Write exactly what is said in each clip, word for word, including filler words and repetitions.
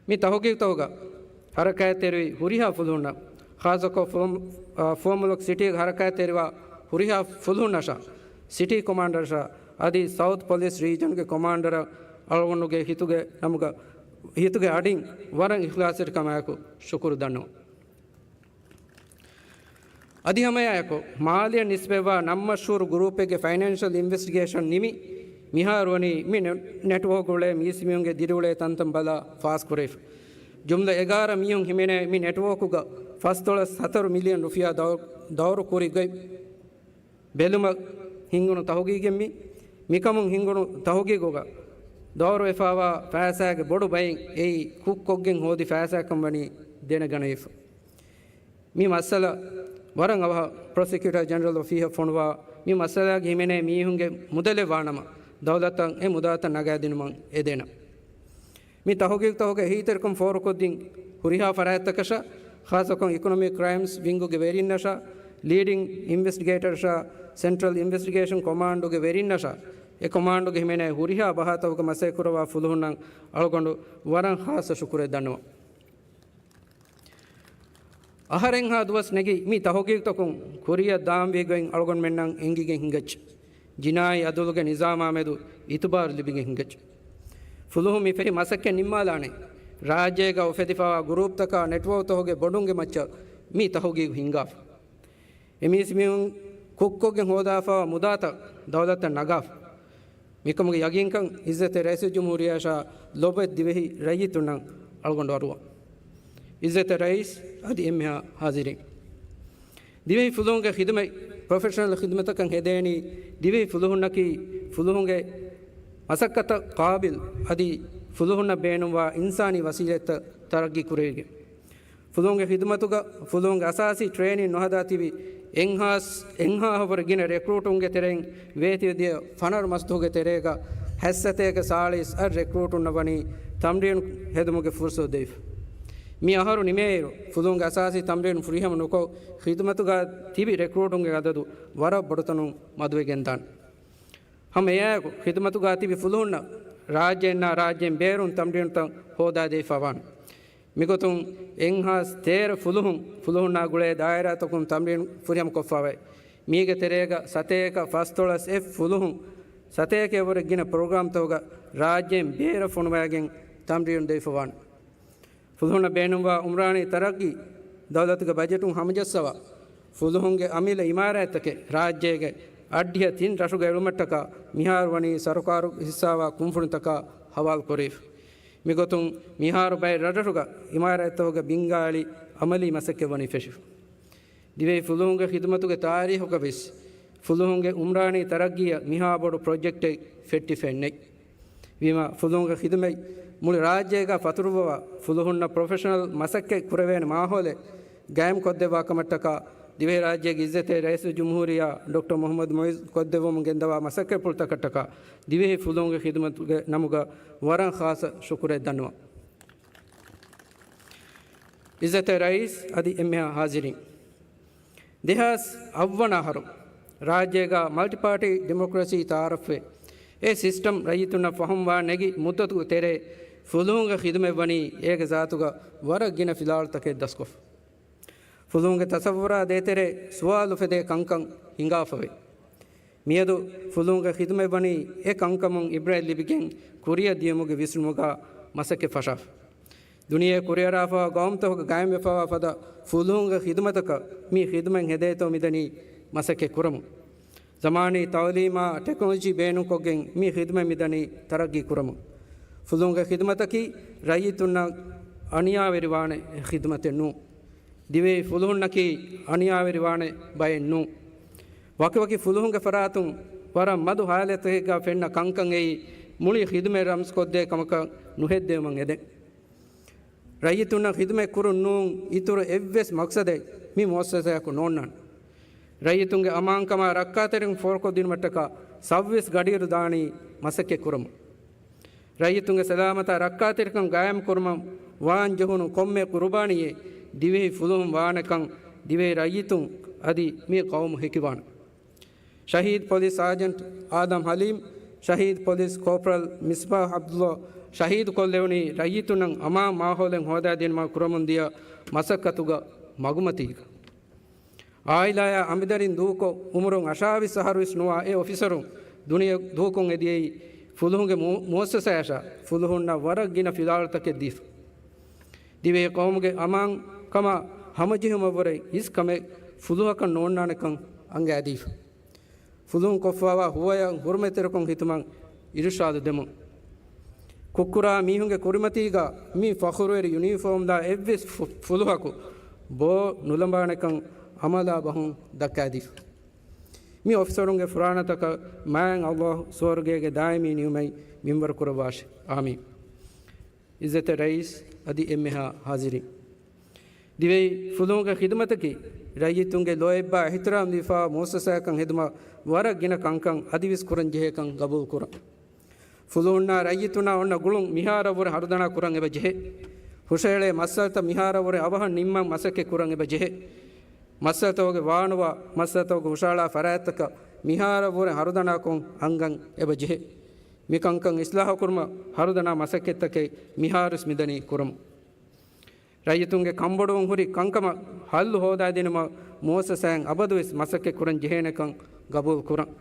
މި ތަހުގީގުތަކުގަ ހަރަކާތްތެރިވި ހުރިހާ ފުލުހުންނަށް، ޚާއްޞަކޮށް ފުލު-، އާ، ފުވައްމުލަކު ސިޓީގަ ހަރަކާތްތެރިވާ ހުރިހާ ފުލުހުންނަށާ، ސިޓީ ކޮމާންޑަރަށާ އަދި ސައުތް ޕޮލިސް ރީޖަންގެ ކޮމާންޑަރަށް އަޅުގަނޑުގެ ހިތުގެ ނަމުގަ، ހިތުގެ އަޑިން ވަރަށް އިޚްލާޞްތެރިކަމާއެކު ޝުކުރު ދަންނަވަން. އަދި ހަމައެއާއެކު، މާލެއަށް ނިސްބަތްވާ ނަން މަޝްހޫރު ގުރޫޕެއްގެ ފައިނޭންޝަލް އިންވެސްޓިގޭޝަން ނިމި، މިހާރު ވަނީ މި ނެ-، ނެޓްވޯކް އުޅޭ މީސްމީހުންގެ ދިރިއުޅޭ ތަންތަން ބަލާ ފާސްކުރެވިފަ. ޖުމްލަ އެގާރަ މީހުން ހިމެނޭ މި ނެޓްވޯކުގަ ފަސްދޮޅަސް ހަތަރު މިލިއަން ރުފިޔާ ދައު-، ދައުރު ކުރި ގޮތް ބެލުމަށް ހިންގުނު ތަހުގީގެއް މި. މިކަމުން ހިންގުނު ތަހުގީގުގަ ދައުރުވެފާވާ ފައިސާގެ ބޮޑު ބައިން އެއީ ކުށްކޮށްގެން ހޯދި ފައިސާކަން ވަނީ ދެނެގަނެވިފަ. މި މައްސަލަ ވަރަށް އަވަހަށް ޕްރޮސިކިއުޓަރ ޖެނެރަލް އޮފީހަށް ފޮނުވާ، މި މައްސަލާގެ ހިމެނޭ މީހުންގެ މުދަލެއް ވާނަމަ، ދައުލަތަށް އެ މުދާތައް ނަގާދިނުމަށް އެދޭނަން. މި ތަހުގީގުތަކުގެ އެހީތެރިކަން ފޯރުކޮށްދިން ހުރިހާ ފަރާތްތަކަށާ، ޚާއްޞަކޮށް އިކޮނޮމިކް ކްރައިމްސް ވިންގުގެ ވެރިންނަށާ، ލީޑިން އިންވެސްޓިގޭޓަރަށާ، ސެންޓްރަލް އިންވެސްޓިގޭޝަން ކޮމާންޑުގެ ވެރިންނަށާ، އެ ކޮމާންޑުގެ ހިމެނޭ ހުރިހާ ބަހާތަކުގަ މަސައްކަތްކުރައްވާ ފުލުހުންނަށް އަޅުގަނޑު ވަރަށް ޚާއްޞަ ޝުކުރެއް ދަންނަވަން. އަހަރެއްހާ ދުވަސް ނެގި މި ތަހުގީގުތަކުން ކުރިއަށް ދާންވީ ގޮތް އަޅުގަނޑުމެންނަށް އެނގިގެން ހިނގައްޖެ. ޖިނާއީ އަދުލުގެ ނިޒާމާ މެދު އިތުބާރު ލިބިގެން ހިނގައްޖެ. ފުލުހުން މި ފެށި މަސައްކަތް ނިންމާލާނެ. ރާއްޖޭގަ އުފެދިފައިވާ ގުރޫޕްތަކާ ނެޓްވޯކްތަކުގެ ބޮޑުންގެ މައްޗަށް މި ތަހުގީގު ހިންގާފަ. އެމީސްމީހުން ކުށްކޮށްގެން ހޯދާފައިވާ މުދާތައް ދައުލަތަށް ނަގާފަ. މިކަމުގެ ޔަގީންކަން އިއްޒަތްތެރި ރައީސުލްޖުމްހޫރިއްޔާއަށާ ލޮބުވެތި ދިވެހި ރައްޔިތުންނަށް އަޅުގަނޑު އަރުވަން. އިއްޒަތްތެރި ރައީސް އަދި އެންމެހާ ހާޒިރީން. ދިވެހި ފުލުހުންގެ ޚިދުމަތް ޕްރޮފެޝަނަލް ޚިދުމަތަކަށް ހެދޭނީ، ދިވެހި ފުލުހުންނަކީ ފުލުހުންގެ މަސައްކަތަށް ޤާބިލް އަދި ފުލުހުންނަށް ބޭނުންވާ އިންސާނީ ވަސީލަތްތައް ތަރައްގީ ކުރެވިގެން. ފުލުހުންގެ ޚިދުމަތުގަ ފުލުހުންގެ އަސާސީ ޓްރޭނިން ނުހަދާ ތިބި އެއްހާސް، އެއްހާހަށްވުރެ ގިނަ ރެކްރޫޓުންގެ ތެރެއިން ވޭތުވެދިޔަ ފަނަރަ މަސްދުވަހުގެ ތެރޭގަ ހަތްސަތޭކަ ސާޅީސް އަށް ރެކްރޫޓުންނަށް ވަނީ ތަމްރީނު ހެދުމުގެ ފުރުސަތު ދެވިފަ. މި އަހަރު ނިމޭއިރު، ފުލުހުންގެ އަސާސީ ތަމްރީނު ފުރިހަމަ ނުކޮށް، ޚިދުމަތުގަ ތިބި ރެކްރޫޓުންގެ އަދަދު ވަރަށް ބޮޑުތަނުން މަދުވެގެންދާނެ. ހަމަ އެއާއެކު، ޚިދުމަތުގަ ތިބި ފުލުހުންނަށް ރާއްޖެއިންނާ ރާއްޖެއިން ބޭރުން ތަމްރީނުތައް ހޯދާދެވިފައިވާނެ. މިގޮތުން އެއްހާސް ތޭރަ ފުލުހުން، ފުލުހުންނާ ގުޅޭ ދާއިރާތަކުން ތަމްރީނު ފުރިހަމަކޮށްފައިވޭ. މީގެ ތެރޭގަ ސަތޭކަ ފަސްދޮޅަސް އެއް ފުލުހުން، ސަތޭކައަށްވުރެ ގިނަ ޕްރޮގްރާމްތަކުގަ ރާއްޖެއިން ބޭރަށް ފޮނުވައިގެން ތަމްރީނު ދެވިފައިވާނެ. ފުލުހުންނަށް ބޭނުންވާ އުމްރާނީ ތަރައްގީ ދައުލަތުގެ ބަޖެޓުން ހަމަޖައްސަވާ، ފުލުހުންގެ އަމިއްލަ އިމާރާތްތަކެއް ރާއްޖޭގެ އަށްޑިހަ ތިން ރަށުގަ އެޅުމަށްޓަކާ މިހާރު ވަނީ ސަރުކާރު ހިއްސާވާ ކުންފުނިތަކާ ހަވާލުކުރެވިފަ. މިގޮތުން މިހާރު ބައެއް ރަށްރަށުގަ އިމާރާތްތަކުގެ ބިންގާ އެޅި އަމަލީ މަސައްކަތް ވަނީ ފެށިފަ. ދިވެހި ފުލުހުންގެ ޚިދުމަތުގެ ތާރީޚުގަ ވެސް ފުލުހުންގެ އުމްރާނީ ތަރައްގީއަށް މިހާ ބޮޑު ޕްރޮޖެކްޓެއް ފެއްޓިފައެއް ނެތް. ވީމާ، ފުލުހުންގެ ޚިދުމަތް މުޅި ރާއްޖޭގަ ފަތުރުއްވަވާ، ފުލުހުންނަށް ޕްރޮފެޝަނަލް މަސައްކަތް ކުރެވޭނެ މާހައުލެއް ގާއިމްކޮށްދެއްވާ ކަމަށްޓަކާ، ދިވެހިރާއްޖޭގެ އިއްޒަތްތެރި ރައީސުލްޖުމްހޫރިއްޔާ ޑޮކްޓަރ މުޙައްމަދު މުޢިއްޒު ކޮށްދެއްވަމުން ގެންދަވާ މަސައްކަތްޕުޅުތަކަށްޓަކާ، ދިވެހި ފުލުހުންގެ ޚިދުމަތުގެ ނަމުގަ ވަރަށް ޚާއްޞަ ޝުކުރެއް ދަންނަވަން. އިއްޒަތްތެރި ރައީސް އަދި އެންމެހާ ހާޒިރީން. ދެހާސް އަށްވަނަ އަހަރު ރާއްޖޭގަ މަލްޓިޕާޓީ ޑިމޮކްރަސީ ތައާރަފްވެ، އެ ސިސްޓަމް ރައްޔިތުންނަށް ފަހުމްވާ ނެގި މުއްދަތުގެ ތެރޭ ފުލުހުންގެ ޚިދުމަތްވަނީ އޭގެ ޒާތުގަ ވަރަށް ގިނަ ފިލާވަޅުތަކެއް ދަސްކޮށްފަ. ފުލުހުންގެ ތަޞައްވުރާ ދޭތެރޭ ސުވާލު އުފެދޭ ކަންކަން ހިނގާފަވޭ. މިއަދު ފުލުހުންގެ ޚިދުމަތްވަނީ އެ ކަންކަމުން އިބްރަތް ލިބިގެން ކުރިއަށް ދިޔުމުގެ ވިސްނުމުގަ މަސައްކަތް ފަށާފަ. ދުނިޔެ ކުރިއަރާފައިވާ ގައުމުތަކުގަ ގާއިމްވެފައިވާ ފަދަ ފުލުހުންގެ ޚިދުމަތަކަށް މި ޚިދުމަތް ހެދޭތޯ މިދަނީ މަސައްކަތް ކުރަމުން. ޒަމާނީ ތައުލީމާ ޓެކްނޮލޮޖީ ބޭނުންކޮށްގެން މި ޚިދުމަތް މިދަނީ ތަރައްގީ ކުރަމުން. ފުލުހުންގެ ޚިދުމަތަކީ ރައްޔިތުންނަށް އަނިޔާވެރިވާނެ ޚިދުމަތެއް ނޫން. ދިވެހި ފުލުހުންނަކީ އަނިޔާވެރިވާނެ ބައެއް ނޫން. ވަކިވަކި ފުލުހުންގެ ފަރާތުން ވަރަށް މަދު ޙާލަތްތަކެއްގަ ފެންނަ ކަންކަން އެއީ މުޅި ޚިދުމަތް ރަމްޒުކޮށްދޭ ކަމަކަށް ނުހެއްދެވުމަށް އެދެން. ރައްޔިތުންނަށް ޚިދުމަތް ކުރުން ނޫން އިތުރު އެއްވެސް މަޤްޞަދެއް މި މުއައްސަސާއަކު ނޯންނާނެ. ރައްޔިތުންގެ އަމާންކަމާ ރައްކާތެރިކަން ފޯރުކޮށްދިނުމަށްޓަކާ ސައުވީސް ގަޑިއިރު ދާނީ މަސައްކަތް ކުރަމުން. ރައްޔިތުންގެ ސަލާމަތާ ރައްކާތެރިކަން ގާއިމް ކުރުމަށް ވާން ޖެހުނު ކޮންމެ ޤުރުބާނީއެއް ދިވެހި ފުލުހުން ވާނެކަން ދިވެހި ރައްޔިތުން އަދި މި ޤައުމު ހެކިވާނެ. ޝަހީދު ޕޮލިސް ސާޖަންޓް އާދަމް ޙަލީމް، ޝަހީދު ޕޮލިސް ކޯޕްރަލް މިސްބާހް ޢަބްދުﷲ، ޝަހީދުކޮށްލެވުނީ ރައްޔިތުންނަށް އަމާން މާހައުލެއް ހޯދާދިނުމަށް ކުރަމުންދިޔަ މަސައްކަތުގަ މަގުމަތީގަ. އާއިލާއާ އަނބިދަރިން ދޫކޮށް، އުމުރުން އަށާވީސް އަހަރުވެސް ނުވާ އެ އޮފިސަރުން ދުނިޔެ ދޫކޮށް އެދިޔައީ ފުލުހުންގެ މު-، މުއައްސަސާއަށާ ފުލުހުންނަށް ވަރަށް ގިނަ ފިލާވަޅުތަކެއް ދީފަ. ދިވެހި ޤައުމުގެ އަމާންކަމާ ހަމަޖެހުމަށްވުރެ އިސް ކަމެއް ފުލުހަކަށް ނޯންނާނެކަން އަންގާދީފަ. ފުލުހުން ކޮށްފަވާ ހުވަޔަށް ހުރުމަތްތެރިކޮށް ހިތުމަށް އިރުޝާދު ދެމުން. ކުށްކުރާ މީހުންގެ ކުރިމަތީގަ މި ފަޚުރުވެރި ޔުނީފޯމްލާ އެއްވެސް ފު-، ފުލުހަކު ބޯ ނުލަނބާނެކަން އަމަލާ ބަހުން ދައްކާދީފަ. މި އޮފިސަރުންގެ ފުރާނަތަކަށް މާތް ﷲ ސުވަރުގޭގެ ދާއިމީ ނިޢުމަތް މިންވަރު ކުރައްވާށި. އާމީން. ޢިއްޒަތްތެރި ރައީސް އަދި އެންމެހާ ހާޒިރީން. ދިވެހި ފުލުހުންގެ ޚިދުމަތަކީ ރައްޔިތުންގެ ލޯތްބާ އިޙްތިރާމް ދީފާ މުއައްސަސާއަކަށް ހެދުމަށް ވަރަށް ގިނަ ކަންކަން އަދިވެސް ކުރަން ޖެހޭކަން ގަބޫލު ކުރަން. ފުލުހުންނާ ރައްޔިތުންނާ އޮންނަ ގުޅުން މިހާރަށްވުރެ ހަރުދަނާ ކުރަން އެބަ ޖެހޭ. ހުށަހެޅޭ މައްސަލަތައް މިހާރަށްވުރެ އަވަހަށް ނިންމަން މަސައްކަތް ކުރަން އެބަ ޖެހޭ. މައްސަލަތަކުގެ ވާނުވާ، މައްސަލަތަކުގެ ހުށަހަޅާ ފަރާތްތަކަށް މިހާރަށްވުރެ ހަރުދަނާކޮށް އަންގަން އެބަ ޖެހޭ. މިކަންކަން އިސްލާހުކުރުމަށް ހަރުދަނާ މަސައްކަތްތަކެއް މިހާރުވެސް މިދަނީ ކުރަމުން. ރައްޔިތުންގެ ކަންބޮޑުވުން ހުރި ކަންކަމަށް ހައްލު ހޯދާދިނުމަށް މުއައްސަސާއިން އަބަދުވެސް މަސައްކަތް ކުރަން ޖެހޭނެކަން ގަބޫލު ކުރަން.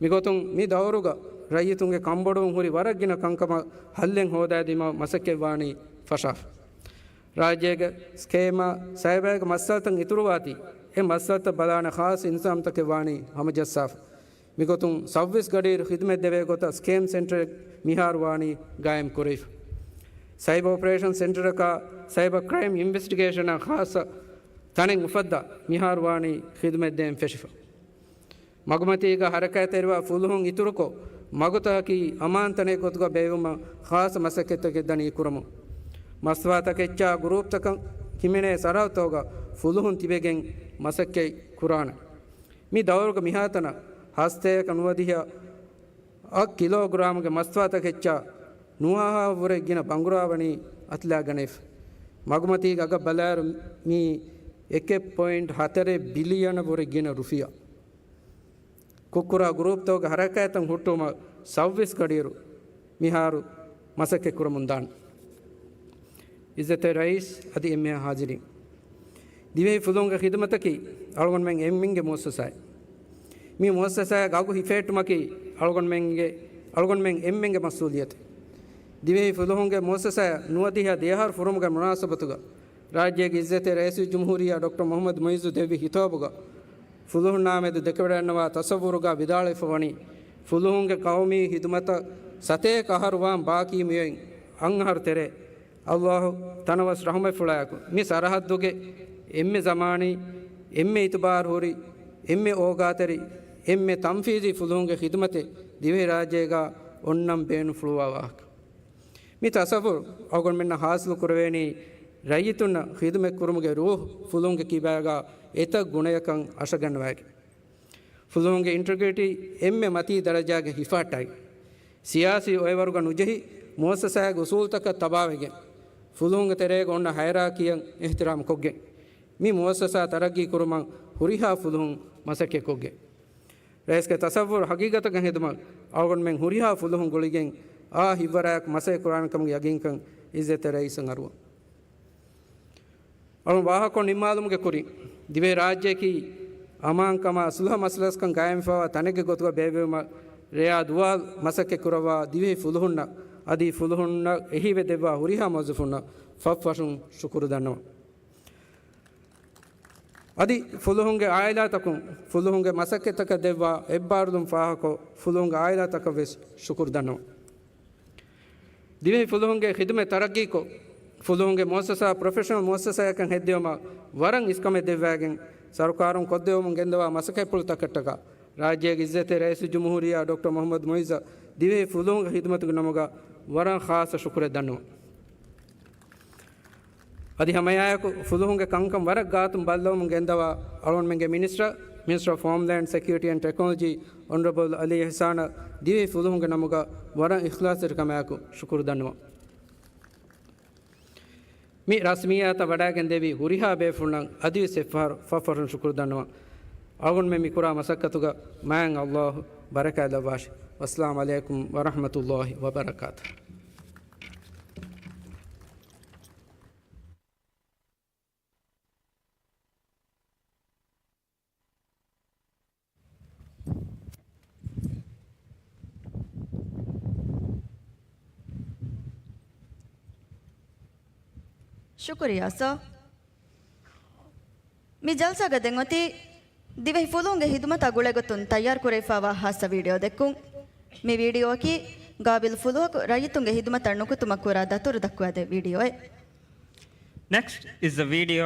މިގޮތުން މި ދައުރުގަ ރައްޔިތުންގެ ކަންބޮޑުވުން ހުރި ވަރަށް ގިނަ ކަންކަމަށް ހައްލެއް ހޯދާދިނުމަށް މަސައްކަތް ވާނީ ފަށާފަ. ރާއްޖޭގެ ސްކޭމާ ސައިބާގެ މައްސަލަތައް އިތުރުވާތީ، އެ މައްސަލަތައް ބަލާނެ ޚާއްޞަ އިންތިޒާމްތަކެއް ވާނީ ހަމަޖައްސާފަ. މިގޮތުން ސައުވީސް ގަޑިއިރު ޚިދުމަތް ދެވޭ ގޮތަށް ސްކޭމް ސެންޓަރެއް މިހާރު ވާނީ ގާއިމް ކުރެވިފަ. ސައިބަ އޮޕަރޭޝަން ސެންޓަރަކާ ސައިބަ ކްރައިމް އިންވެސްޓިގޭޝަނާ ޚާއްޞަ ތަނެއް އުފައްދާ މިހާރު ވާނީ ޚިދުމަތް ދޭން ފެށިފަ. މަގުމަތީގަ ހަރަކާތްތެރިވާ ފުލުހުން އިތުރުކޮށް، މަގުތަކަކީ އަމާންތަނެއް ގޮތުގަ ބޭއްވުމަށް ޚާއްޞަ މަސައްކަތްތަކެއް ދަނީ ކުރަމުން. މަސްތުވާތަކެއްޗާ ގުރޫޕްތަކަށް ހިމެނޭ ސަރަހައްދުތަކުގަ ފުލުހުން ތިބެގެން މަސައްކަތް ކުރާނެ. މި ދައުރުގަ މިހާތަނަށް ހަސަތޭކަ ނުވަދިހަ އަށް ކިލޯގްރާމުގެ މަސްތުވާތަކެއްޗާ ނުވަހަށްވުރެ ގިނަ ބަނގުރާ ވަނީ އަތުލާގަނެވިފަ. މަގުމަތީގަ އަގަށް ބަލާއިރު މީ އެކެއް ޕޮއިންޓް ހަތަރެއް ބިލިއަނަށްވުރެ ގިނަ ރުފިޔާ. ކުށްކުރާ ގުރޫޕްތަކުގެ ހަރަކާތްތައް ހުއްޓުވުމަށް ސައުވީސް ގަޑިއިރު މިހާރު މަސައްކަތް ކުރަމުންދާނެ. ޢިއްޒަތްތެރި ރައީސް އަދި އެންމެހާ ހާޒިރީން. ދިވެހި ފުލުހުންގެ ޚިދުމަތަކީ އަޅުގަނޑުމެން އެންމެންގެ މުއައްސަސާއެއް. މި މުއައްސަސާއަށް އަގު ހިފޭއްޓުމަކީ އަޅުގަނޑުމެންގެ، އަޅުގަނޑުމެން އެންމެންގެ މަސްއޫލިއްޔަތެއް. ދިވެހި ފުލުހުންގެ މުއައްސަސާއަށް ނުވަދިހަ ދެއަހަރު ފުރުމުގެ މުނާސަބަތުގަ ރާއްޖޭގެ އިއްޒަތްތެރި ރައީސުލްޖުމްހޫރިއްޔާ ޑޮކްޓަރ މުޙައްމަދު މުޢިއްޒު ދެއްވި ހިތާބުގަ ފުލުހުންނާމެދު ދެކެވަޑައިގަންނަވާ ތަޞައްވުރުގަ ވިދާޅުވެފަ ވަނީ، ފުލުހުންގެ ޤައުމީ ޚިދުމަތަށް ސަތޭކަ އަހަރު ވާން ބާކީ މިއޮތް އަށް އަހަރު ތެރޭ، ﷲ ތަނަވަސް ރަޙުމަތްފުޅާއެކު، މި ސަރަޙައްދުގެ އެންމެ ޒަމާނީ، އެންމެ އިތުބާރުހުރި، އެންމެ އޯގާތެރި، އެންމެ ތަންފީޒީ ފުލުހުންގެ ޚިދުމަތެއް ދިވެހިރާއްޖޭގަ އޮންނަން ބޭނުންފުޅުވާ ވާހަކަ. މި ތަޞައްވުރު އަޅުގަނޑުމެންނަށް ޙާޞިލު ކުރެވޭނީ، ރައްޔިތުންނަށް ޚިދުމަތް ކުރުމުގެ ރޫޙު ފުލުހުންގެ ކިބާގަ އެތައް ގުނަޔަކަށް އަށަގަންނަވައިގެން. ފުލުހުންގެ އިންޓެގްރިޓީ އެންމެ މަތީ ދަރަޖާގަ ހިފަހައްޓައި، ސިޔާސީ އޮއެވަރުގަ ނުޖެހި، މުއައްސަސާގެ އުސޫލުތަކަށް ތަބާވެގެން، ފުލުހުންގެ ތެރޭގަ އޮންނަ ހަޔަރާކީއަށް އިޙްތިރާމް ކޮށްގެން، މި މުއައްސަސާ ތަރައްގީ ކުރުމަށް ހުރިހާ ފުލުހުން މަސައްކަތްކޮށްގެން. ރައީސްގެ ތަޞައްވުރު ހަގީގަތަކަށް ހެދުމަށް އަޅުގަނޑުމެން ހުރިހާ ފުލުހުން ގުޅިގެން އާ ހިތްވަރާއެކު މަސައްކަތް ކުރާނެ ކަމުގެ ޔަގީންކަން އިއްޒަތްތެރި ރައީސަށް އަރުވަން. އަޅުގަނޑު ވާހަކަ ނިންމާލުމުގެ ކުރިން، ދިވެހި ރާއްޖެއަކީ އަމާންކަމާ ޞުލްޙަ މަސަލަސްކަން ގާއިމްވެފަވާ ތަނެއްގެ ގޮތުގަ ބޭއްވެވުމަށް ރެޔާ ދުވާލު މަސައްކަތް ކުރައްވާ ދިވެހި ފުލުހުންނަށް އަދި ފުލުހުންނަށް އެހީވެ ދެއްވާ ހުރިހާ މުވައްޒަފުންނަށް ފަށްފަށުން ޝުކުރު ދަންނަވަން. އަދި ފުލުހުންގެ އާއިލާތަކުން ފުލުހުންގެ މަސައްކަތްތަކަށް ދެއްވާ އެއްބާރުލުން ފާހަގަކޮށް، ފުލުހުންގެ އާއިލާތަކަށްވެސް ޝުކުރު ދަންނަވަން. ދިވެހި ފުލުހުންގެ ޚިދުމަތް ތަރައްގީކޮށް، ފުލުހުންގެ މުއައްސަސާ ޕްރޮފެޝަނަލް މުއައްސަސާއަކަށް ހެއްދެވުމަށް ވަރަށް އިސްކަމެއް ދެއްވައިގެން، ސަރުކާރުން ކޮށްދެވުމުން ގެންދަވާ މަސައްކަތްޕުޅުތަކަށްޓަކާ، ރާއްޖޭގެ އިއްޒަތްތެރި ރައީސުލްޖުމްހޫރިއްޔާ ޑޮކްޓަރ މުޙައްމަދު މުޢިއްޒަށް ދިވެހި ފުލުހުންގެ ޚިދުމަތުގެ ނަމުގަ ވަރަށް ޚާއްޞަ ޝުކުރެއް ދަންނަވަން. އަދި ހަމައެއާއެކު، ފުލުހުންގެ ކަންކަން ވަރަށް ގާތުން ބައްލަވަމުން ގެންދަވާ އަޅުގަނޑުމެންގެ މިނިސްޓަރ، މިނިސްޓަރ އޮފް ހޯމްލޭންޑް ސެކިއުރިޓީ އެންޑް ޓެކްނޮލޮޖީ، އޮނަރަބަލް އަލީ އިޙްސާނަށް ދިވެހި ފުލުހުންގެ ނަމުގަ ވަރަށް އިޚްލާޞްތެރިކަމާއެކު ޝުކުރު ދަންނަވަން. މި ރަސްމިއްޔާތަށް ވަޑައިގެންދެވި ހުރިހާ ބޭފުޅުންނަށް އަދިވެސް އެއްފަހަރު ފަށްފަށުން ޝުކުރު ދަންނަވަން. އަޅުގަނޑުމެން މި ކުރާ މަސައްކަތުގަ މާތް ﷲ ބަރަކާތް ލައްވާށި. ވައްސަލާމް ޢަލައިކުމް ވަރަޙްމަތުﷲ ވަބަރަކާތުހު. ޝުކުރިއްޔާ ސާ. މި ޖަލްސާގަ ދެން އޮތީ ދިވެހި ފުލުހުންގެ ހިދުމަތާ ގުޅޭގޮތުން ތައްޔާރު ކުރެވިފައިވާ ހާއްސަ ވީޑިއޯ ދެއްކުން. މި ވީޑިއޯއަކީ ގާބިލް ފުލުހަކު ރައްޔިތުންގެ ހިދުމަތަށް ނުކުތުމަށް ކުރާ ދަތުރު ދައްކުވާދޭ ވީޑިއޯއެއް. Next is a video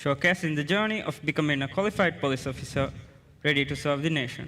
showcasing the journey of becoming a qualified police officer ready to serve the nation.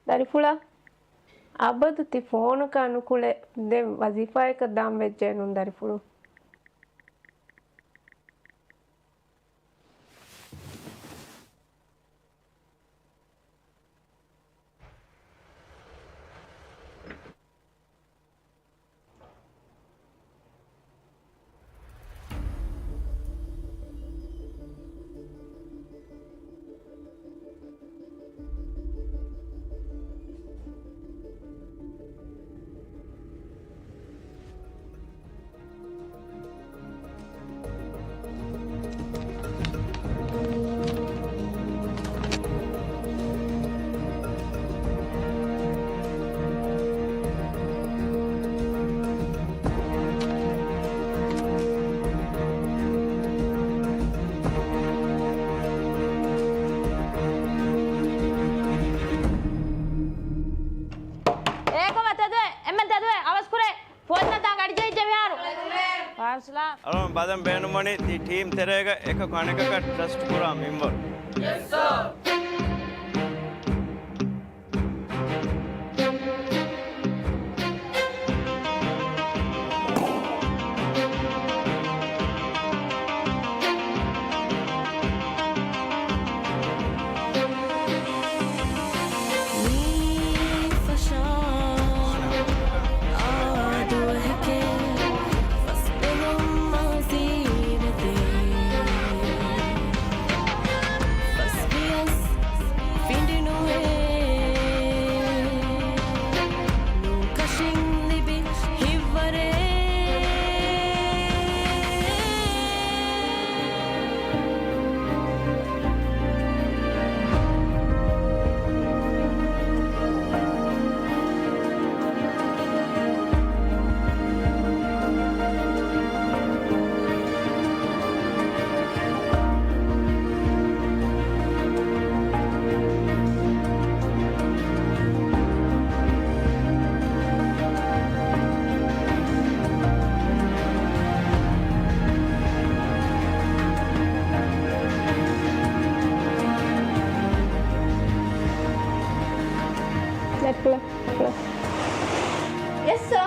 ދަރިފުޅާ، އަބަދު ތި ފޯނަކާ ނުކުޅެ، ދެން ވަޒީފާއަކަށް ދާން ވެއްޖެއެއްނުން ދަރިފުޅު. އޭކަމަ ތެދުވެ، އެންމެން ތެދުވެ، އަވަސްކުރޭ. ފޯން ނަދާ ގަޑިޖެހިއްޖެ މިހާރު. ވަޢަލައިކުމުއްސަލާމް. އަޅުގަނޑު ބަލަން ބޭނުންވަނީ ތި ޓީމް ތެރޭގަ އެކަކު އަނެކަކަށް ޓްރަސްޓް ކުރާ މިންވަރު. ދަރިފުޅާ، ދަރިފުޅާ. ޔެސް ސާ.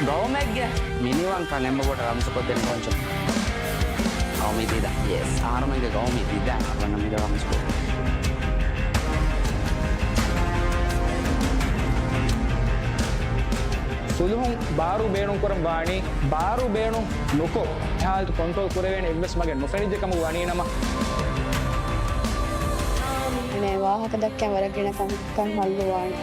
ގައުމެއްގެ މިނިވަންކަން އެންމެ ބޮޑަށް ރަމްޒުކޮށްދޭނެ ކޯޗު. ގައުމީ ދީދާ. ޔެސް. އަހަރުމެންގެ ގައުމީ ދީދާ. އަހަރުމެން މި ރަމްޒުކޮށް. ފުލުހުން ބާރު ބޭނުންކުރަން ވާނީ، ބާރު ބޭނުން ނުކޮށް، އެ ހާލަތު ކޮންޓްރޯލް ކުރެވޭނެ އެއްވެސް މަގެއް ނުފެނިއްޖެ ކަމަށް ވަނީ ނަމަ. އޭނަ ވާހަކަ ދައްކަން ވަރަށް ގިނަ ކަން، ކަން ހައްލުވާނެ.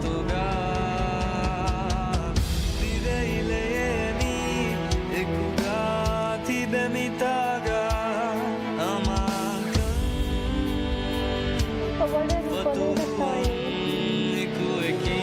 ތުގާ ދިވެހި ލެޔެއް މީ އެކުގާ ތިބެ މިތާގާ އަމާންކަން ފަތުރުވަން އެކުއެކީ.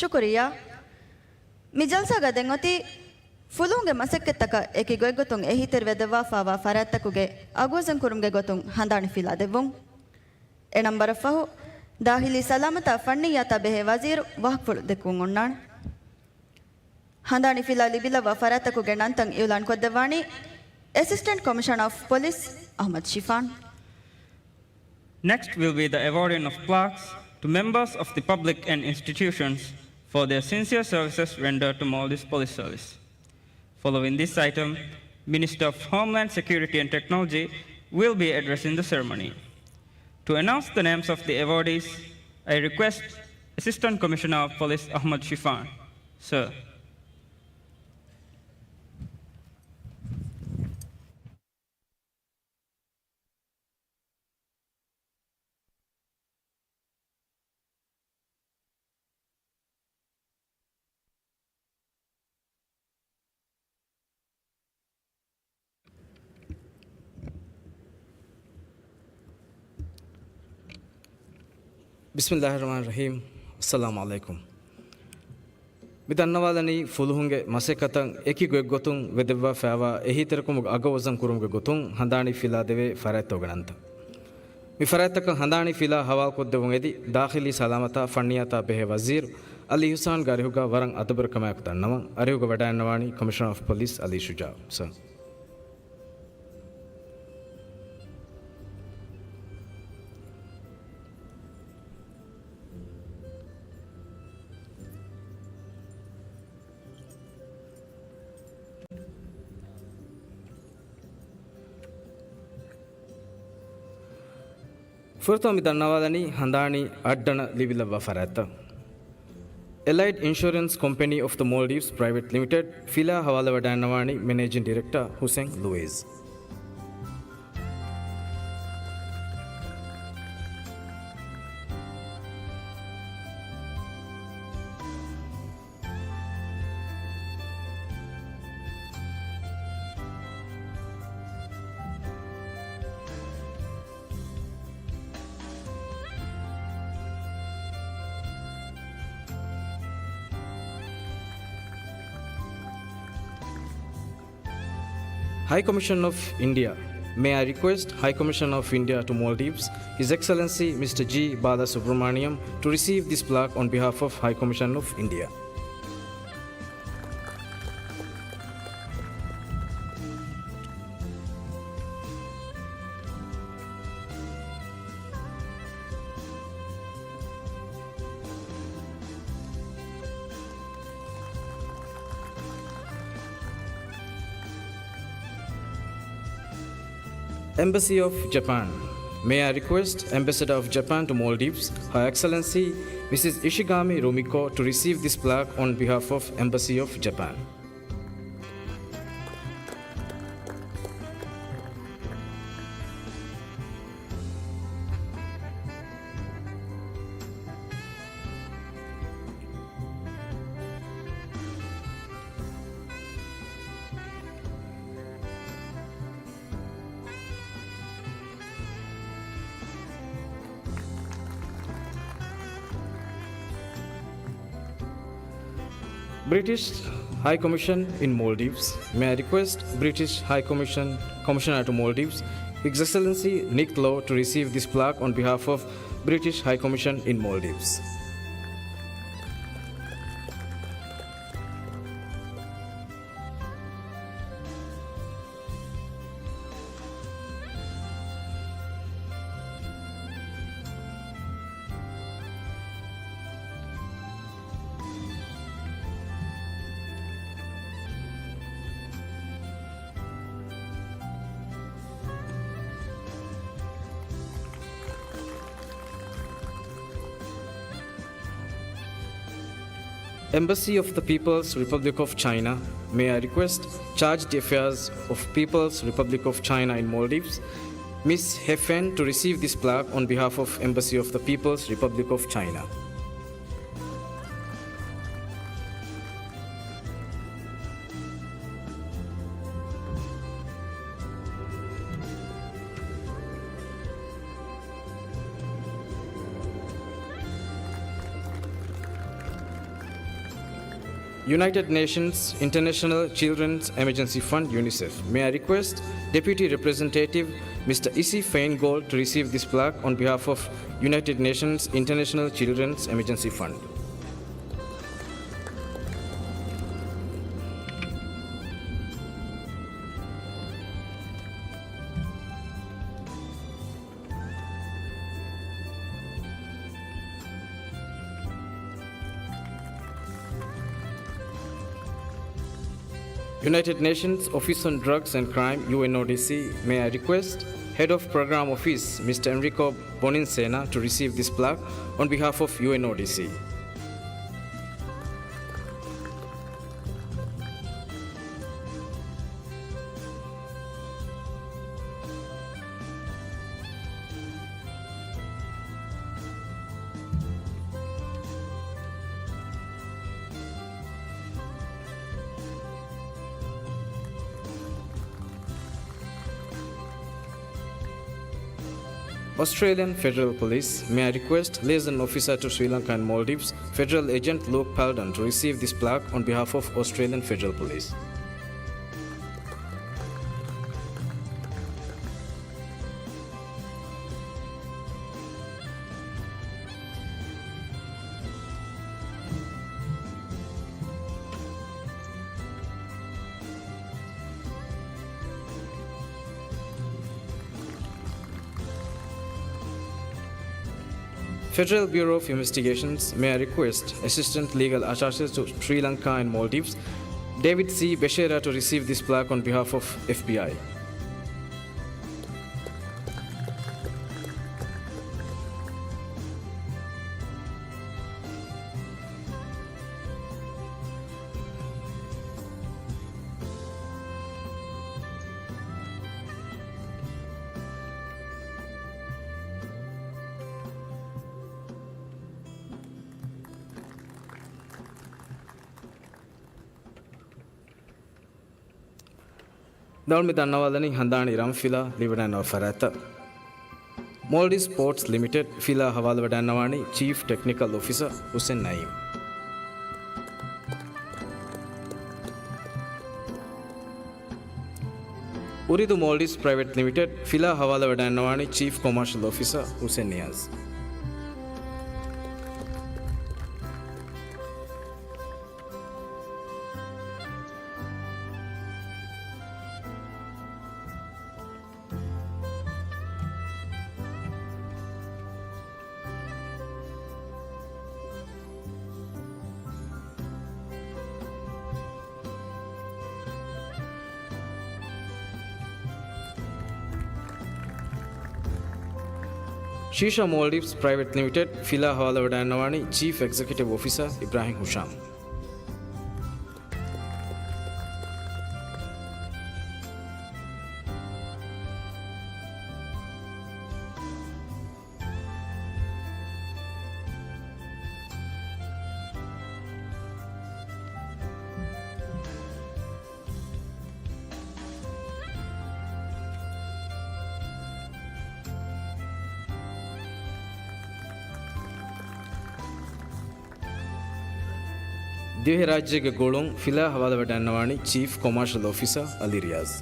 ޝުކުރިއްޔާ. މި ޖަލްސާގަ ދެން އޮތީ ފުލުހުންގެ މަސައްކަތްތަކަށް އެކި ގޮތްގޮތުން އެހީތެރިވެދެއްވާފާވާ ފަރާތްތަކުގެ އަގުވަޒަން ކުރުމުގެ ގޮތުން ހަނދާނި ފިލާ ދެއްވުން. އެ ނަން ވަރަށް ފަހު، ދާޚިލީ ސަލާމަތާ ފަންނިއްޔާތާ ބެހޭ ވަޒީރު ވާހަކަފުޅު ދެއްކުން އޮންނާނެ. ހަނދާނި ފިލާ ލިބިލައްވާ ފަރާތްތަކުގެ ނަންތައް އިއުލާން ކޮށްދެއްވާނީ އެސިސްޓެންޓް ކޮމިޝަނަރ އޮފް ޕޮލިސް އަޙްމަދު ޝިފާން. Next will be the awarding of plaques to members of the public and institutions for their sincere services rendered to Maldives Police Service. Following this item, Minister of Homeland Security and Technology will be addressing the ceremony. To announce the names of the awardees, I request Assistant Commissioner of Police Ahmad Shifan. Sir. ބިސްމިއްލާހިއްރަޙްމާނިއްރަޙީމް. އައްސަލާމު ޢަލައިކުމް. މި ދަންނަވާލަނީ ފުލުހުންގެ މަސައްކަތަށް އެކި ގޮތްގޮތުން ވެދެއްވާފައިވާ އެހީތެރިކުރުމުގެ އަގުވަޒަން ކުރުމުގެ ގޮތުން ހަނދާނީ ފިލާދެވޭ ފަރާތްތަކުގެ ނަންތައް. މި ފަރާތްތަކަށް ހަނދާނީ ފިލާ ހަވާލުކޮށްދެއްވުން އެދި، ދާޚިލީ ސަލާމަތާ ފަންނިއްޔާތާ ބެހޭ ވަޒީރު އަލީ އިޙްސާންގެ އަރިހުގަ ވަރަށް އަދަބުވެރިކަމާއެކު ދަންނަވަން. އަރިހުގަ ވަޑައިގަންނަވާނީ ކޮމިޝަނަރ އޮފް ޕޮލިސް އަލީ ޝުޖާޢު ސަރ. ފުރަތަމަ މި ދަންނަވާލަނީ ހަނދާނީ އައްޑަނަށް ލިބިލައްވާ ފަރާތްތައް. އެލައިޑް އިންޝުއަރެންސް ކޮމްޕެނީ އޮފް ދަ މޯލްޑިވްސް ޕްރައިވެޓް ލިމިޓެޑް ފިލާ ހަވާލުވެވަޑައިގަންނަވާނީ މެނޭޖިން ޑިރެކްޓަރ ހުސެން ލުއިޒް. High Commission of India. May I request High Commission of India to Maldives, His Excellency Mister G Balasubramaniam, to receive this plaque on behalf of High Commission of India. Embassy of Japan. May I request Ambassador of Japan to Maldives, Her Excellency Missus Ishigami Rumiko, to receive this plaque on behalf of Embassy of Japan. British High Commission in Maldives. May I request British High Commission Commissioner to Maldives, His Excellency Nick Lowe, to receive this plaque on behalf of British High Commission in Maldives. Embassy of the People's Republic of China, may I request Charge d'Affaires of People's Republic of China in Maldives, Miss He Fen, to receive this plaque on behalf of Embassy of the People's Republic of China. United Nations International Children's Emergency Fund, UNICEF. May I request Deputy Representative Mister Isi Feingold to receive this plaque on behalf of United Nations International Children's Emergency Fund. United Nations Office on Drugs and Crime, UNODC, may I request Head of Program Office, Mister Enrico Boninsena, to receive this plaque on behalf of UNODC. Australian Federal Police, may I request Liaison Officer to Sri Lanka and Maldives, Federal Agent Luke Paldon, to receive this plaque on behalf of Australian Federal Police. Federal Bureau of Investigations, may I request Assistant Legal Attaché to Sri Lanka and Maldives, David C Beshera, to receive this plaque on behalf of F B I. ދައުން މި ދަންނަވާލަނީ ހަނދާނީ ރަން ފިލާ ލިބިވަޑައިގަންނަވާ ފަރާތްތައް. މޯލްޑިވްސް ޕޯޓްސް ލިމިޓެޑް ފިލާ ހަވާލުވެވަޑައިގަންނަވާނީ ޗީފް ޓެކްނިކަލް އޮފިސަރ ހުސެން ނައީމް. އުރިދު މޯލްޑިވްސް ޕްރައިވެޓް ލިމިޓެޑް ފިލާ ހަވާލުވެވަޑައިގަންނަވާނީ ޗީފް ކޮމާޝަލް އޮފިސަރ ހުސެން ނިޔާޒް. ޝީޝާ މޯލްޑިވްސް ޕްރައިވެޓް ލިމިޓެޑް ފިލާ ހަވާލުވެވަޑައިގަންނަވާނީ ޗީފް އެގްޒެކެޓިވް އޮފިސަރ އިބްރާހިމް ހުޝާމް. ދިވެހިރާއްޖޭގެ ގުޅުން ފިލާ ހަވާލުވެވަޑައިގަންނަވާނީ ޗީފް ކޮމާޝަލް އޮފިސަރ އަލީ ރިޔާޒް.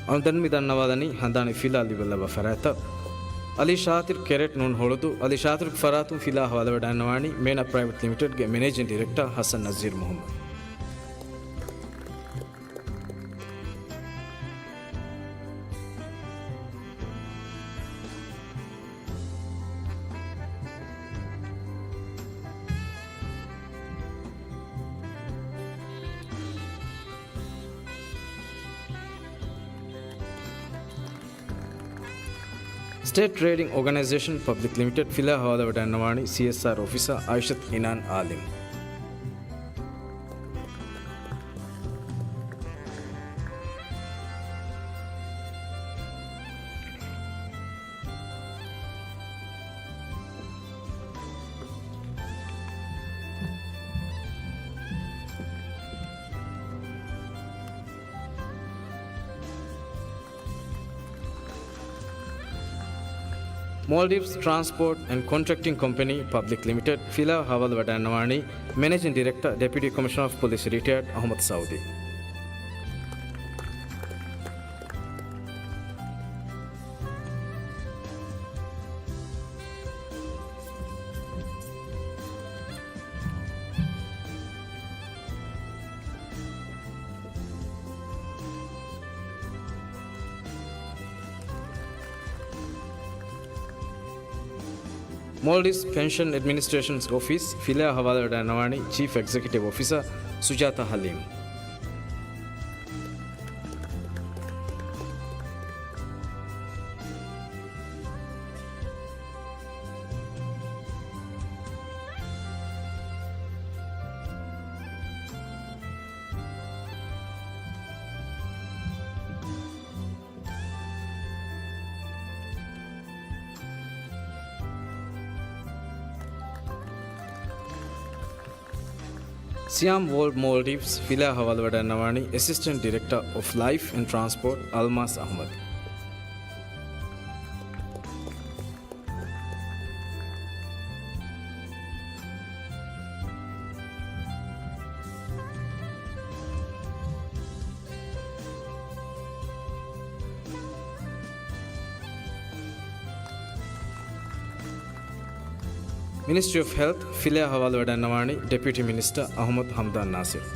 އަޅުގަނޑު ދެން މި ދަންނަވާލަނީ ހަނދާނީ ފިލާ ލިބިލައްވާ ފަރާތްތައް. އަލީ ޝާތިރު ކެރެޓް ނޫން ހޮޅުދޫ، އަލީ ޝާތިރުގެ ފަރާތުން ފިލާ ހަވާލުވެވަޑައިގަންނަވާނީ މޭނާ ޕްރައިވެޓް ލިމިޓެޑްގެ މެނޭޖިން ޑިރެކްޓަރ ހަސަން ނަޒީރު މުހައްމަދު. ސްޓޭޓް ޓްރޭޑިން އޯގަނައިޒޭޝަން ޕަބްލިކް ލިމިޓެޑް ފިލާ ހަވާލުވެވަޑައިގަންނަވާނީ ސީއެސްއާރް އޮފިސަރ އައިޝަތު އިނާން އާލިމް. މޯލްޑިވްސް ޓްރާންސްޕޯޓް އެންޑް ކޮންޓްރެކްޓިން ކޮމްޕެނީ ޕަބްލިކް ލިމިޓެޑް ފިލާ ހަވާލުވެވަޑައިގަންނަވާނީ މެނޭޖިން ޑިރެކްޓަރ، ޑެޕިއުޓީ ކޮމިޝަނަރ އޮފް ޕޮލިސް ރިޓަޔަރޑް އަހުމަދު ސައުދީ. މޯލްޑިވްސް ޕެންޝަން އެޑްމިނިސްޓްރޭޝަން އޮފީސް ފިލާ ހަވާލުވެވަޑައިގަންނަވާނީ ޗީފް އެގްޒެކެޓިވް އޮފިސަރ ސުޖާތާ ހަލީމް. ސިޔާމް ވޯލްޑް މޯލްޑިވްސް ފިލާ ހަވާލުވެވަޑައިގަންނަވާނީ އެސިސްޓެންޓް ޑިރެކްޓަރ އޮފް ލައިފް އެންޑް ޓްރާންސްޕޯޓް އަލްމާސް އަހުމަދު. މިނިސްޓްރީ އޮފް ހެލްތް ފިލާ ހަވާލުވެވަޑައިގަންނަވާނީ ޑެޕިއުޓީ މިނިސްޓަރ އަހުމަދު ހަމްދާން ނާސިރު.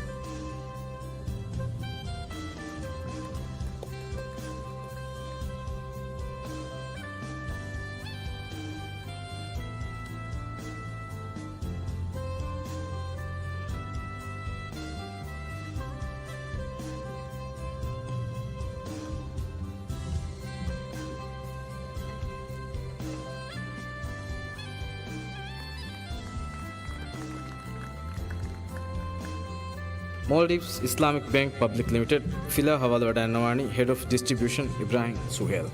މޯލްޑިވްސް އިސްލާމިކް ބޭންކް ޕަބްލިކް ލިމިޓެޑް ފިލާ ހަވާލުވެވަޑައިގަންނަވާނީ ހެޑް އޮފް ޑިސްޓްރިބިއުޝަން އިބްރާހިމް ސުހޭލް.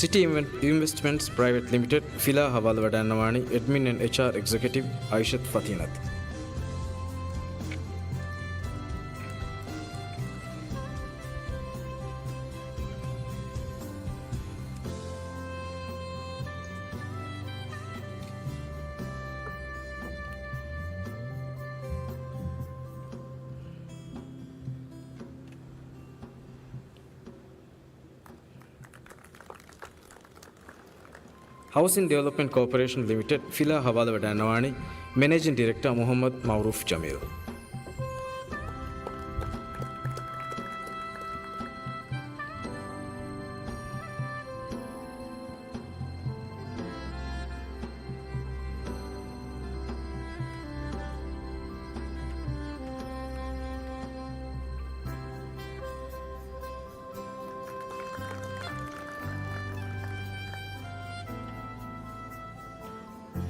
ސިޓީ އިންވެ-، އިންވެސްޓްމަންޓްސް ޕްރައިވެޓް ލިމިޓެޑް ފިލާ ހަވާލުވެވަޑައިގަންނަވާނީ އެޑްމިން އެންޑް އެޗްއާރް އެގްޒެކެޓިވް އައިޝަތު ފަތީނަތު. ހައުސިން ޑިވެލޮޕްމަންޓް ކޯޕަރޭޝަން ލިމިޓެޑް ފިލާ ހަވާލުވެވަޑައިގަންނަވާނީ މެނޭޖިން ޑިރެކްޓަރ މުހައްމަދު މައުރޫފް ޖަމީލް.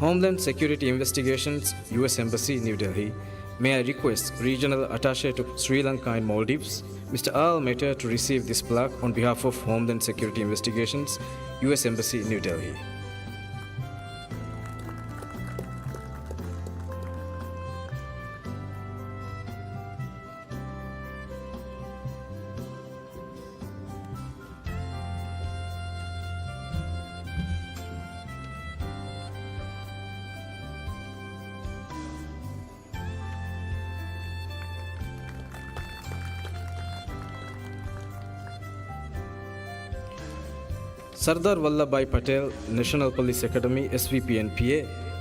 Homeland Security Investigations, U S Embassy, New Delhi. May I request Regional Attaché to Sri Lanka in Maldives, Mister Al Meter, to receive this plaque on behalf of Homeland Security Investigations, U S Embassy, New Delhi. ސަރްދާރް ވައްލަބް ބާއި ޕަޓޭލް ނެޝަނަލް ޕޮލިސް އެކަޑަމީ، އެސްވީޕީ އެންޕީއޭ،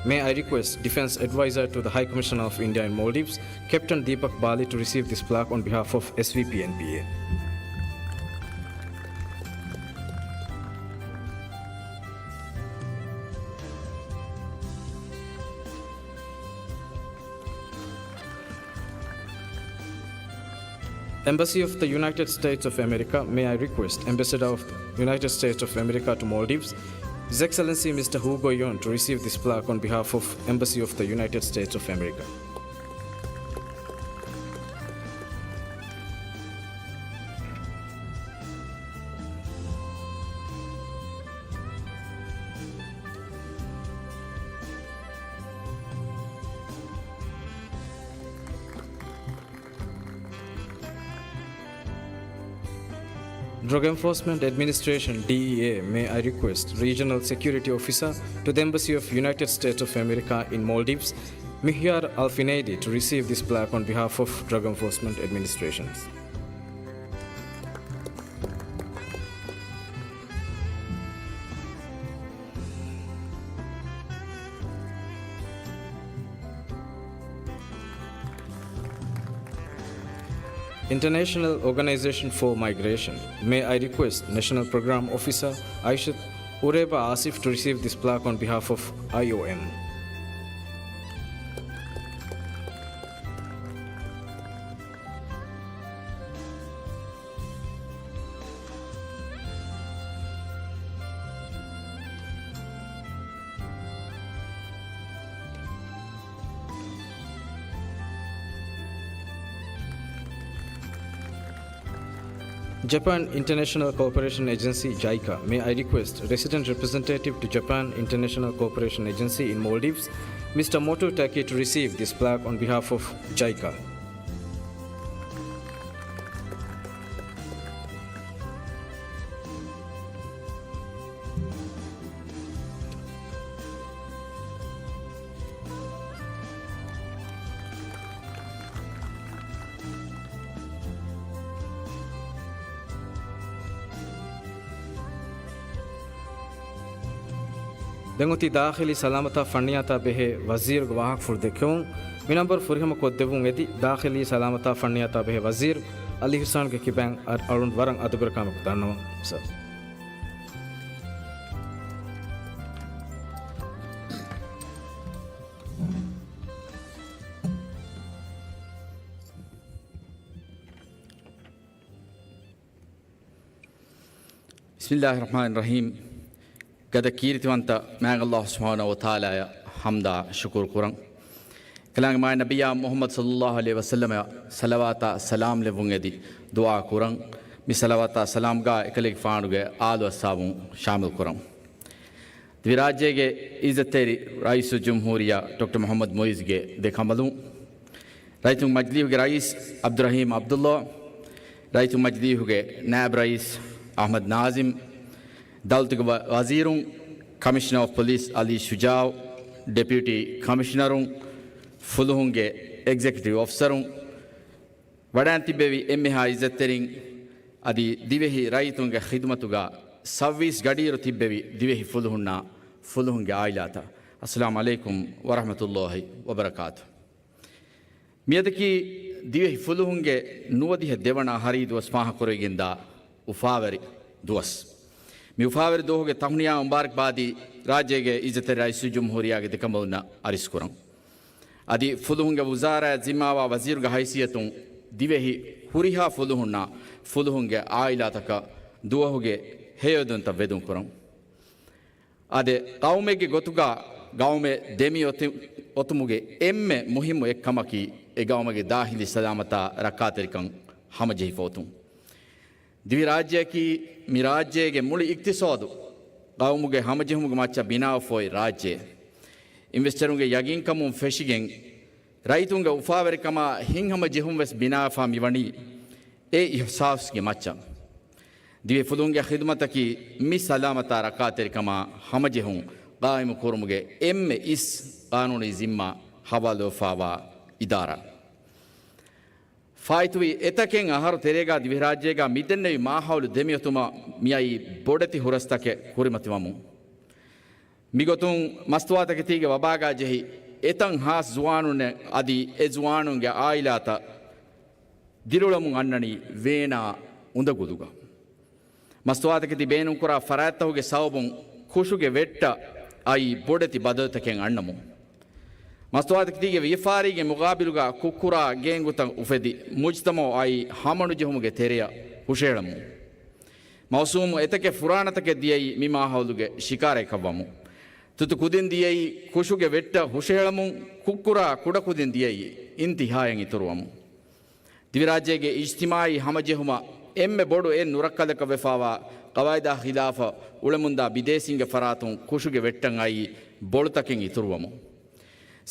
May I request Defense Advisor to the High Commissioner of India in Maldives, Captain Deepak Bali, to receive this plaque on behalf of S V P N P A. Embassy of the United States of America, may I request Ambassador of the United States of America to Maldives, His Excellency Mister Hu Guoyuan, to receive this plaque on behalf of Embassy of the United States of America. Drug Enforcement Administration, D E A, may I request Regional Security Officer to the Embassy of United States of America in Maldives, Mihyar Al-Fineidi, to receive this plaque on behalf of Drug Enforcement Administration. International Organization for Migration, may I request National Program Officer Aishat Ureba Asif to receive this plaque on behalf of I O M. Japan International Cooperation Agency, JICA. May I request Resident Representative to Japan International Cooperation Agency in Maldives, Mister Moto Taki, to receive this plaque on behalf of JICA. ދެން އޮތީ ދާޚިލީ ސަލާމަތާ ފަންނިޔާތާ ބެހޭ ވަޒީރުގެ ވާހަކަފުޅު ދެއްކެވުން. މި ނަންބަރު ފުރިހަމަ ކޮށްދެއްވުން އެދި، ދާޚިލީ ސަލާމަތާ ފަންނިޔާތާ ބެހޭ ވަޒީރު އަލީ ހުސްއާންގެ ކިބައިން އަ-، އަޅުން ވަރަށް އަދަބުގެ ކަމަކު ދަންނަވަން. ސަރ. بسم الله الرحمن الرحيم. ގަދަ ކީރިތިވަންތަ މާތް ﷲ ސުބްޙާނަހޫ ވަތަޢާލާއަށް ޙަމްދާ ޝުކުރު ކުރަން. އެކަލާނގެ މާތް ނަބިއްޔާ މުޙައްމަދު ޞައްލައްލާހު ޢަލައިހި ވަސައްލަމަށް ޞަލަވާތާ ސަލާމް ލެއްވުން އެދި ދުޢާ ކުރަން. މި ޞަލަވާތާ ސަލާމްގާ އެކަލޭގެފާނުގެ އާލު އަޞްޙާބުން ޝާމިލް ކުރަން. ދިވެހިރާއްޖޭގެ އިއްޒަތްތެރި ރައީސުލްޖުމްހޫރިއްޔާ ޑޮކްޓަރ މުޙައްމަދު މުޢިއްޒުގެ ދެކަނބަލުން، ރައްޔިތުންގެ މަޖިލީހުގެ ރައީސް ޢަބްދުއްރަޙީމް ޢަބްދުއްލާ، ރައްޔިތުންގެ މަޖިލީހުގެ ނާއިބު ރައީސް އަޙްމަދު ނާޒިމް، ދައުލަތުގެ ވަ-، ވަޒީރުން، ކަމިޝަނަރ އޮފް ޕޮލިސް އަލީ ޝުޖާޢު، ޑެޕިއުޓީ ކަމިޝަނަރުން، ފުލުހުންގެ އެގްޒެކެޓިވް އޮފިސަރުން، ވަޑައިން ތިއްބެވި އެންމެހާ އިއްޒަތްތެރިން، އަދި ދިވެހި ރައްޔިތުންގެ ޚިދުމަތުގަ ސައުވީސް ގަޑިއިރު ތިއްބެވި ދިވެހި ފުލުހުންނާ ފުލުހުންގެ ޢާއިލާތައް، އައްސަލާމު ޢަލައިކުމް ވަރަޙްމަތުﷲި ވަބަރަކާތު. މިއަދަކީ ދިވެހި ފުލުހުންގެ ނުވަދިހަ ދެވަނަ އަހަރީ ދުވަސް ފާހަގަކުރެވިގެންދާ އުފާވެރި ދުވަސް. މި އުފާވެރި ދުވަހުގެ ތަހުނިޔާ މުބާރަކްބާދީ ރާއްޖޭގެ އިއްޒަތްތެރި ރައީސުލްޖުމްހޫރިއްޔާގެ ދެކަނބަލުންނަށް އަރިސްކުރަން. އަދި ފުލުހުންގެ ވުޒާރާއަށް ޒިންމާވާ ވަޒީރުގެ ހައިސިއްޔަތުން ދިވެހި ހުރިހާ ފުލުހުންނާ ފުލުހުންގެ ޢާއިލާތަކަށް ދުވަހުގެ ހެޔޮއެދުންތައް ވެދުންކުރަން. އާދެ، ޤައުމެއްގެ ގޮތުގަ ގައުމެއް ދެމި އޮތި-، އޮތުމުގެ އެންމެ މުހިއްމު އެއްކަމަކީ އެ ގައުމުގެ ދާޚިލީ ސަލާމަތާ ރައްކާތެރިކަން ހަމަޖެހިފަ އޮތުން. ދިވެހިރާއްޖެއަކީ މި ރާއްޖޭގެ މުޅި އިޤްތިޞާދު ޤައުމުގެ ހަމަޖެހުމުގެ މައްޗަށް ބިނާވެފަ އޮތް ރާއްޖެއެއް. އިންވެސްޓަރުންގެ ޔަގީންކަމުން ފެށިގެން، ރައްޔިތުންގެ އުފާވެރިކަމާ ހިތްހަމަޖެހުން ވެސް ބިނާވެފަ މިވަނީ އެ އިޙްސާސްގެ މައްޗަށް. ދިވެހި ފުލުހުންގެ ޚިދުމަތަކީ މި ސަލާމަތާ ރައްކާތެރިކަމާ ހަމަޖެހުން ޤާއިމު ކުރުމުގެ އެންމެ އިސް ޤާނޫނީ ޒިންމާ ހަވާލުވެފަވާ އިދާރާ. ފާއިތުވި އެތަކެއް އަހަރު ތެރޭގަ ދިވެހިރާއްޖޭގަ މިދެންނެވި މާހައުލު ދެމިއޮތުމަށް މިއައީ ބޮޑެތި ހުރަސްތަކެއް ކުރިމަތިވަމުން. މިގޮތުން މަސްތުވާތަކެތީގެ ވަބާގާ ޖެހި އެތަން ހާސް ޒުވާނުންނެއް އަދި އެ ޒުވާނުންގެ އާއިލާތައް ދިރިއުޅަމުން އަންނަނީ ވޭނާ އުނދަގުލުގަ. މަސްތުވާތަކެތި ބޭނުންކުރާ ފަރާތްތަކުގެ ސަބަބުން ކުށުގެ ވެއްޓަށް އައީ ބޮޑެތި ބަދަލުތަކެއް އަންނަމުން. މަސްތުވާތަކެތީގެ ވިޔަފާރީގެ މުގާބިލުގަ ކުށްކުރާ ގޭންގުތައް އުފެދި، މުޖްތަމަޢު އައީ ހަމަނުޖެހުމުގެ ތެރެއަށް ހުށަހެޅަމުން. މައުސޫމު އެތަކެއް ފުރާނަތަކެއް ދިޔައީ މި މާހައުލުގެ ޝިކާރައެއްކަށްވަމުން. ތުތު ކުދިން ދިޔައީ ކުށުގެ ވެއްޓަށް ހުށަހެޅަމުން، ކުށްކުރާ ކުޑަކުދިން ދިޔައީ އިންތިހާޔަށް އިތުރުވަމުން. ދިވެހިރާއްޖޭގެ އިޖްތިމާޢީ ހަމަޖެހުމަށް އެންމެ ބޮޑު އެއް ނުރައްކަލަކަށް ވެފާވާ ޤަވާއިދާ ޚިލާފަށް އުޅެމުންދާ ބިދޭސީންގެ ފަރާތުން ކުށުގެ ވެއްޓަށް އައީ ބޮޅުތަކެއް އިތުރުވަމުން.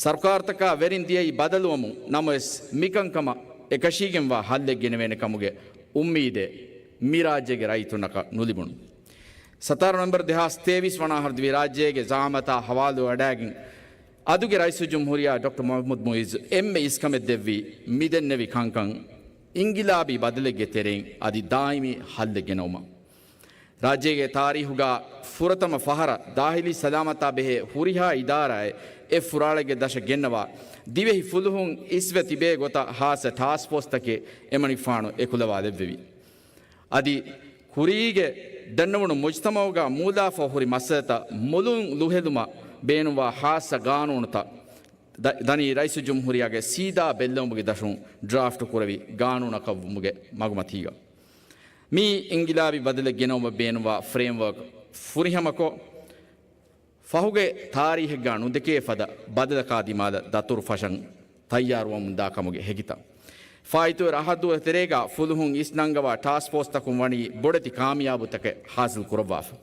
ސަރުކާރުތަކާ ވެރިން ދިޔައީ ބަދަލުވަމުން، ނަމަވެސް މިކަންކަމަށް އެކަށީގެންވާ ހައްލެއް ގެނެވޭނެ ކަމުގެ އުއްމީދެއް މި ރާއްޖޭގެ ރައްޔިތުންނަކަށް ނުލިބުނު. ސަތާރަ ނޮވެމްބަރު ދެހާސް ތޭވީސް ވަނަ އަހަރު ދިވެހިރާއްޖޭގެ ޒަޢާމަތާ ހަވާލުވެވަޑައިގެން، އަދުގެ ރައީސުލްޖުމްހޫރިއްޔާ ޑޮކްޓަރ މުޙައްމަދު މުޢިއްޒު އެންމެ އިސްކަމެއް ދެއްވީ މި ދެންނެވި ކަންކަން އިންގިލާބީ ބަދަލެއްގެ ތެރެއިން އަދި ދާއިމީ ހައްލެއް ގެނައުމަށް. ރާއްޖޭގެ ތާރީހުގަ ފުރަތަމަ ފަހަރަށް ދާޚިލީ ސަލާމަތާ ބެހޭ ހުރިހާ އިދާރާއެއް އެ ފުރާޅެއްގެ ދަށަށް ގެންނަވާ، ދިވެހި ފުލުހުން އިސްވެ ތިބޭ ގޮތަށް ހާއްސަ ޓާސްކް ފޯސްތަކެއް އެމަނިކުފާނު އެކުލަވާލެއްވެވި. އަދި ކުރީގެ ދަންނަވަނު މުޖްތަމަޢުގަ މޫލާފަ ހުރި މައްސަލަތައް މުލުން ލުހެލުމަށް ބޭނުންވާ ހާއްސަ ގާނޫނުތައް ދަ-، ދަނީ ރައީސުލްޖުމްހޫރިއްޔާގެ ސީދާ ބެއްލެވުމުގެ ދަށުން ޑްރާފްޓް ކުރެވި ގާނޫނަކަށްވުމުގެ މަގުމަތީގަ. މި އިންގިލާބީ ބަދަލެއް ގެނައުމަށް ބޭނުންވާ ފްރޭމްވަރކް ފުރިހަމަކޮށް، ފަހުގެ ތާރީހެއްގަ ނުދެކޭ ފަދަ ބަދަލަކާ ދިމާލަށް ދަތުރު ފަށަން ތައްޔާރުވަމުންދާ ކަމުގެ ހެކިތައް. ފާއިތުވެރި އަހަރު ދުވަހު ތެރޭގަ ފުލުހުން އިސްނަންގަވާ ޓާސްކް ފޯސްތަކުން ވަނީ ބޮޑެތި ކާމިޔާބުތަކެއް ހާސިލް ކުރައްވާފަ.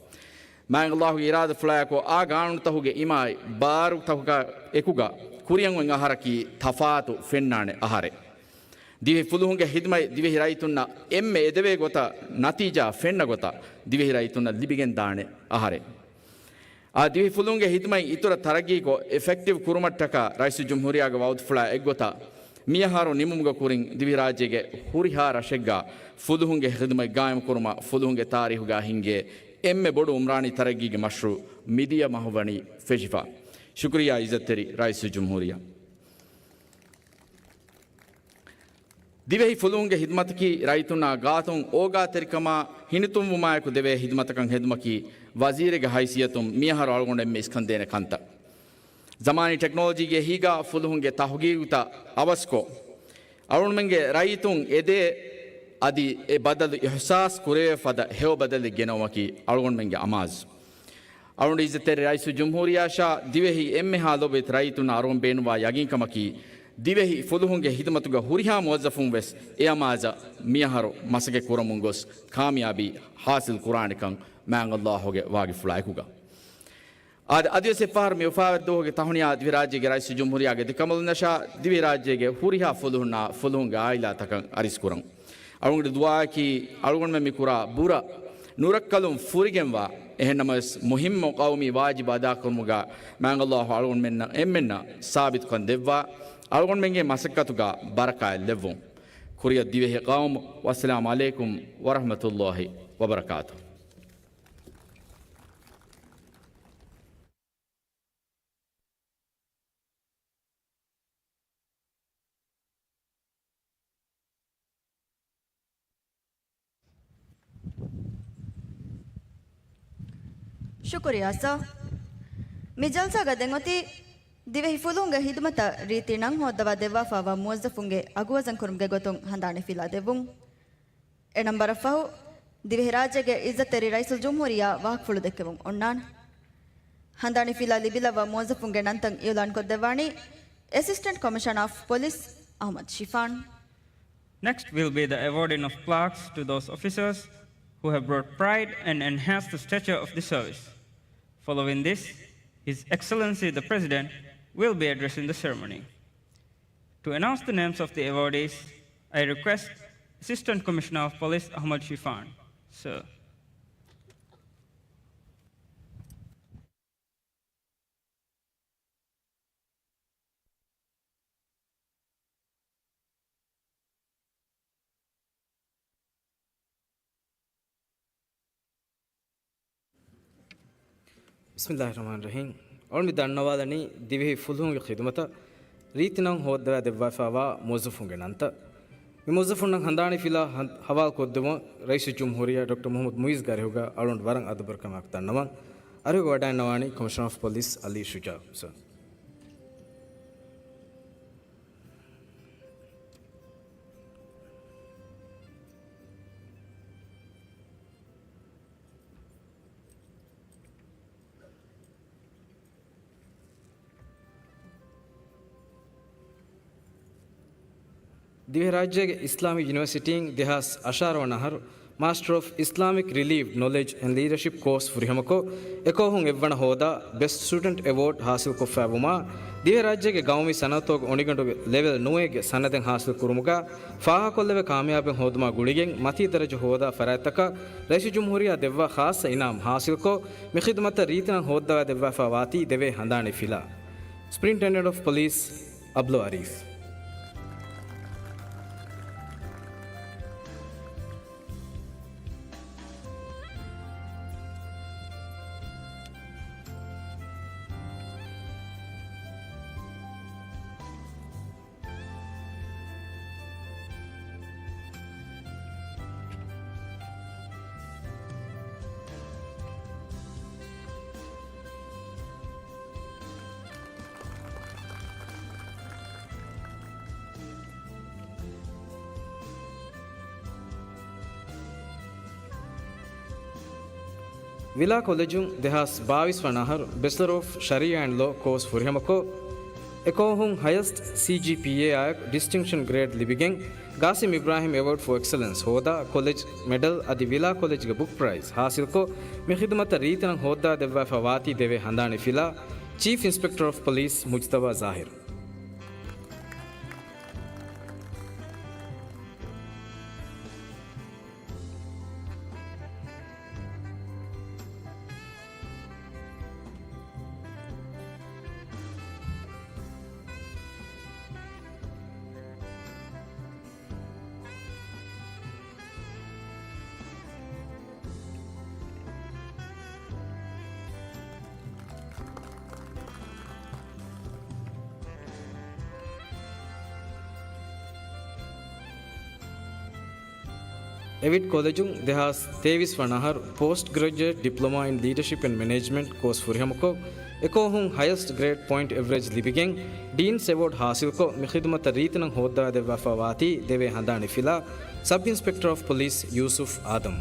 މާތް ﷲ ގެ އިރާދަފުޅާއެކު އާ ގާނޫނުތަކުގެ އިމާތް ބާރުތަކުގަ އެކުގަ ކުރިއަށް އޮތް އަހަރަކީ ތަފާތު ފެންނާނެ އަހަރެއް. ދިވެހި ފުލުހުންގެ ޚިދުމަތް ދިވެހި ރައްޔިތުންނަށް އެންމެ އެދެވޭ ގޮތަށް ނަތީޖާ ފެންނަ ގޮތަށް ދިވެހި ރައްޔިތުންނަށް ލިބިގެންދާނެ އަހަރެއް. އާ ދިވެހި ފުލުހުންގެ ޚިދުމަތް އިތުރަށް ތަރައްގީކޮށް އެފެކްޓިވް ކުރުމަށްޓަކާ ރައީސުލްޖުމްހޫރިއްޔާގެ ވަޢުދުފުޅާ އެއްގޮތަށް މިއަހަރު ނިމުމުގެ ކުރިން ދިވެހިރާއްޖޭގެ ހުރިހާ ރަށެއްގަ ފުލުހުންގެ ޚިދުމަތް ޤާއިމުކުރުމަށް ފުލުހުންގެ ތާރީހުގަ ހިންގޭ އެންމެ ބޮޑު އުމްރާނީ ތަރައްގީގެ މަޝްރޫޢު މިދިޔަ މަހު ވަނީ ފެށިފަ. ޝުކުރިއްޔާ އިއްޒަތްތެރި ރައީސުލްޖުމްހޫރިއްޔާ. ދިވެހި ފުލުހުންގެ ޚިދުމަތަކީ ރައްޔިތުންނާ ގާތުން އޯގާތެރިކަމާ ހިނިތުންވުމާއެކު ދެވޭ ޚިދުމަތަކަށް ޚިދުމަތަކީ ވަޒީރެއްގެ ހައިސިއްޔަތުން މިއަހަރު އަޅުގަނޑު އެންމެ އިސްކަންދޭނެ ކަންތައް. ޒަމާނީ ޓެކްނޮލޮޖީގެ އެހީގަ ފުލުހުންގެ ތަހުގީގުތައް އަވަސްކޮށް، އަޅުގަނޑުމެންގެ ރައްޔިތުން އެދޭ އަދި އެ ބަދަލު އިޙްސާސް ކުރެވޭ ފަދަ ހެޔޮ ބަދަލެއް ގެނައުމަކީ އަޅުގަނޑުމެންގެ އަމާޒު. އަޅުގަނޑު އިއްޒަތްތެރި ރައީސުލްޖުމްހޫރިއްޔާއަށާ ދިވެހި އެންމެހާ ލޯބިވެތި ރައްޔިތުންނަށް އަރުވަން ބޭނުންވާ ޔަގީންކަމަކީ، ދިވެހި ފުލުހުންގެ ޚިދުމަތުގަ ހުރިހާ މުވައްޒަފުން ވެސް އެ އަމާޒަށް މިއަހަރު މަސައްކަތް ކުރަމުން ގޮސް ކާމިޔާބީ ޙާޞިލް ކުރާނެކަން މާތް ﷲ ގެ ވާގިފުޅާ އެކުގަ. އާދެ، އަދިވެސް އެއްފަހަރު މި އުފާވެރި ދުވަހުގެ ތަހުނިޔާ ދިވެހިރާއްޖޭގެ ރައީސުލްޖުމްހޫރިއްޔާގެ އިދިކަނބަލުންނަށާ ދިވެހިރާއްޖޭގެ ހުރިހާ ފުލުހުންނާ ފުލުހުންގެ އާއިލާތަކަށް އަރިސްކުރަން. އަޅުގަނޑު ދުޢާއަކީ އަޅުގަނޑުމެން މި ކުރާ ބުރަ ނުރައްކަލުން ފުރިގެންވާ، އެހެންނަމަވެސް މުހިއްމު ޤައުމީ ވާޖިބު އަދާކުރުމުގަ މާތް ﷲ އަޅުގަނޑުމެންނަށް އެންމެންނަށް ސާބިތުކަން ދެއްވާ، އަޅުގަނޑުމެންގެ މަސައްކަތުގަ ބަރަކާތް ލެއްވުން. ކުރިއަށް ދިވެހި ޤައުމު. ވައްސަލާމު ޢަލައިކުމް ވަރަޙްމަތުﷲ ވަބަރަކާތުހު. ޝުކުރިއްޔާ ސާ. މި ޖަލްސާގަ ދެން އޮތީ ދިވެހި ފުލުހުންގެ ޚިދުމަތަށް ރީތި ނަން ހޯއްދަވާ ދެއްވާފައިވާ މުވައްޒަފުންގެ އަގުވަޒަންކުރުމުގެ ގޮތުން ހަނދާނެފިލާ ދެއްވުން. އެނަމަ ވަރަށް ފަހު، ދިވެހިރާއްޖޭގެ އިއްޒަތްތެރި ރައީސުލްޖުމްހޫރިއްޔާ ވާހަކަފުޅު ދެއްކެވުން އޮންނާނެ. ހަނދާނެފިލާ ލިބިލައްވާ މުވައްޒަފުންގެ ނަންތައް އިޢުލާންކޮށްދެއްވާނީ އެސިސްޓެންޓް ކޮމިޝަނަރ އޮފް ޕޮލިސް އަޙްމަދު ޝިފާން. Next will be the awarding of plaques to those officers who have brought pride and enhanced the stature of the service. Following this, His Excellency the President will be addressing the ceremony. To announce the names of the awardees, I request Assistant Commissioner of Police Ahmad Shifan, sir. ބިސްމިއްލާހި ރަޙްމާނި ރަޙީމް. އަޅުގަނޑު މި ދަންނަވާލަނީ ދިވެހި ފުލުހުންގެ ޚިދުމަތަށް ރީތިނަން ހޯއްދަވާ ދެއްވާފައިވާ މުވައްޒަފުންގެ ނަންތައް. މި މުވައްޒަފުންނަށް ހަނދާނީ ފިލާ ހަން-، ހަވާލުކޮށްދެއްވުން ރައީސުލްޖުމްހޫރިއްޔާ ޑޮކްޓަރ މުޙައްމަދު މުޢިއްޒުގެ އަރިހުގަ އަޅުގަނޑު ވަރަށް އަދަބުވެރިކަމާއެކު ދަންނަވަން. އަރިހުގަ ވަޑައިންނަވާނީ ކޮމިޝަނަރ އޮފް ޕޮލިސް އަލީ ޝުޖާ ސަރ. ދިވެހިރާއްޖޭގެ އިސްލާމީ ޔުނިވަރސިޓީން ދެހާސް އަށާރަ ވަނަ އަހަރު މާސްޓަރ އޮފް އިސްލާމިކް ރިލީފް ނޮލެޖް އެންޑް ލީޑަޝިޕް ކޯސް ފުރިހަމަކޮށް، އެކޯހުން އެއްވަނަ ހޯދާ ބެސްޓް ސްޓޫޑެންޓް އެވޯޑް ހާސިލްކޮށްފައިވުމާ، ދިވެހިރާއްޖޭގެ ގައުމީ ސަނަދުތަކުގެ އޮނިގަނޑުގެ ލެވެލް ނުވައެއްގެ ސަނަދެއް ހާސިލް ކުރުމުގަ ފާހަގަކޮށްލެވޭ ކާމިޔާބެއް ހޯދުމާ ގުޅިގެން މަތީ ދަރަޖަ ހޯދާ ފަރާތްތަކަށް ރައީސުލްޖުމްހޫރިއްޔާ ދެއްވާ ޚާއްޞަ އިނާމް ހާސިލްކޮށް، މި ޚިދުމަތަށް ރީތިނަން ހޯއްދަވާ ދެއްވާފަ ވާތީ ދެވޭ ހަނދާނީ ފިލާ. ސްޕްރިންޓެންޑެންޓް އޮފް ޕޮލިސް އަބްދުލް އަރީފް. ވިލާ ކޮލެޖުން ދެހާސް ބާވީސް ވަނަ އަހަރު ބެޗަލަރ އޮފް ޝަރީޢާ އެންޑް ލޯ ކޯސް ފުރިހަމަކޮށް، އެކޯހުން ހަޔަސްޓް ސީޖީޕީއޭއާއެކު ޑިސްޓިންކްޝަން ގްރޭޑް ލިބިގެން، ގާސިމް އިބްރާހިމް އެވޯޑް ފޯ އެކްސެލެންސް ހޯދާ، ކޮލެޖް މެޑަލް އަދި ވިލާ ކޮލެޖްގެ ބުކް ޕްރައިޒް ހާސިލްކޮށް، މި ޚިދުމަތަށް ރީތިނަން ހޯއްދަވާ ދެއްވާފަ ވާތީ ދެވޭ ހަނދާނީ ފިލާ، ޗީފް އިންސްޕެކްޓަރ އޮފް ޕޮލިސް މުޖްތަބާ ޒާހިރު. އެވިޓް ކޮލެޖުން ދެހާސް ތޭވީސް ވަނަ އަހަރު ޕޯސްޓް ގްރެޖުއޭޓް ޑިޕްލޮމާ އިން ލީޑަޝިޕް އެންޑް މެނޭޖްމަންޓް ކޯސް ފުރިހަމަކޮށް، އެކޯހުން ހަޔަސްޓް ގްރޭޑް ޕޮއިންޓް އެވްރެޖް ލިބިގެން، ޑީންސް އެވޯޑް ހާސިލްކޮށް، މި ޚިދުމަތަށް ރީތިނަން ހޯއްދަވާ ދެއްވާފަ ވާތީ ދެވޭ ހަނދާނީ ފިލާ، ސަބް އިންސްޕެކްޓަރ އޮފް ޕޮލިސް ޔޫސުފް އާދަމް.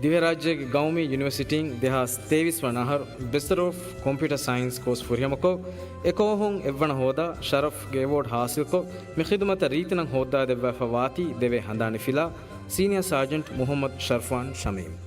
ދިވެހިރާއްޖޭގެ ގައުމީ ޔުނިވަރސިޓީން ދެހާސް ތޭވީސް ވަނަ އަހަރު ބެޗަލަރ އޮފް ކޮމްޕިއުޓަރ ސައިންސް ކޯސް ފުރިހަމަކޮށް، އެކޯހުން އެއްވަނަ ހޯދާ ޝަރަފްގެ އެވޯޑް ހާސިލްކޮށް، މި ޚިދުމަތަށް ރީތިނަން ހޯއްދަވާ ދެއްވާފަ ވާތީ ދެވޭ ހަނދާނީ ފިލާ، ސީނިއާ ސާޖެންޓް މުޙައްމަދު ޝަރްފާން ޝަމީމް.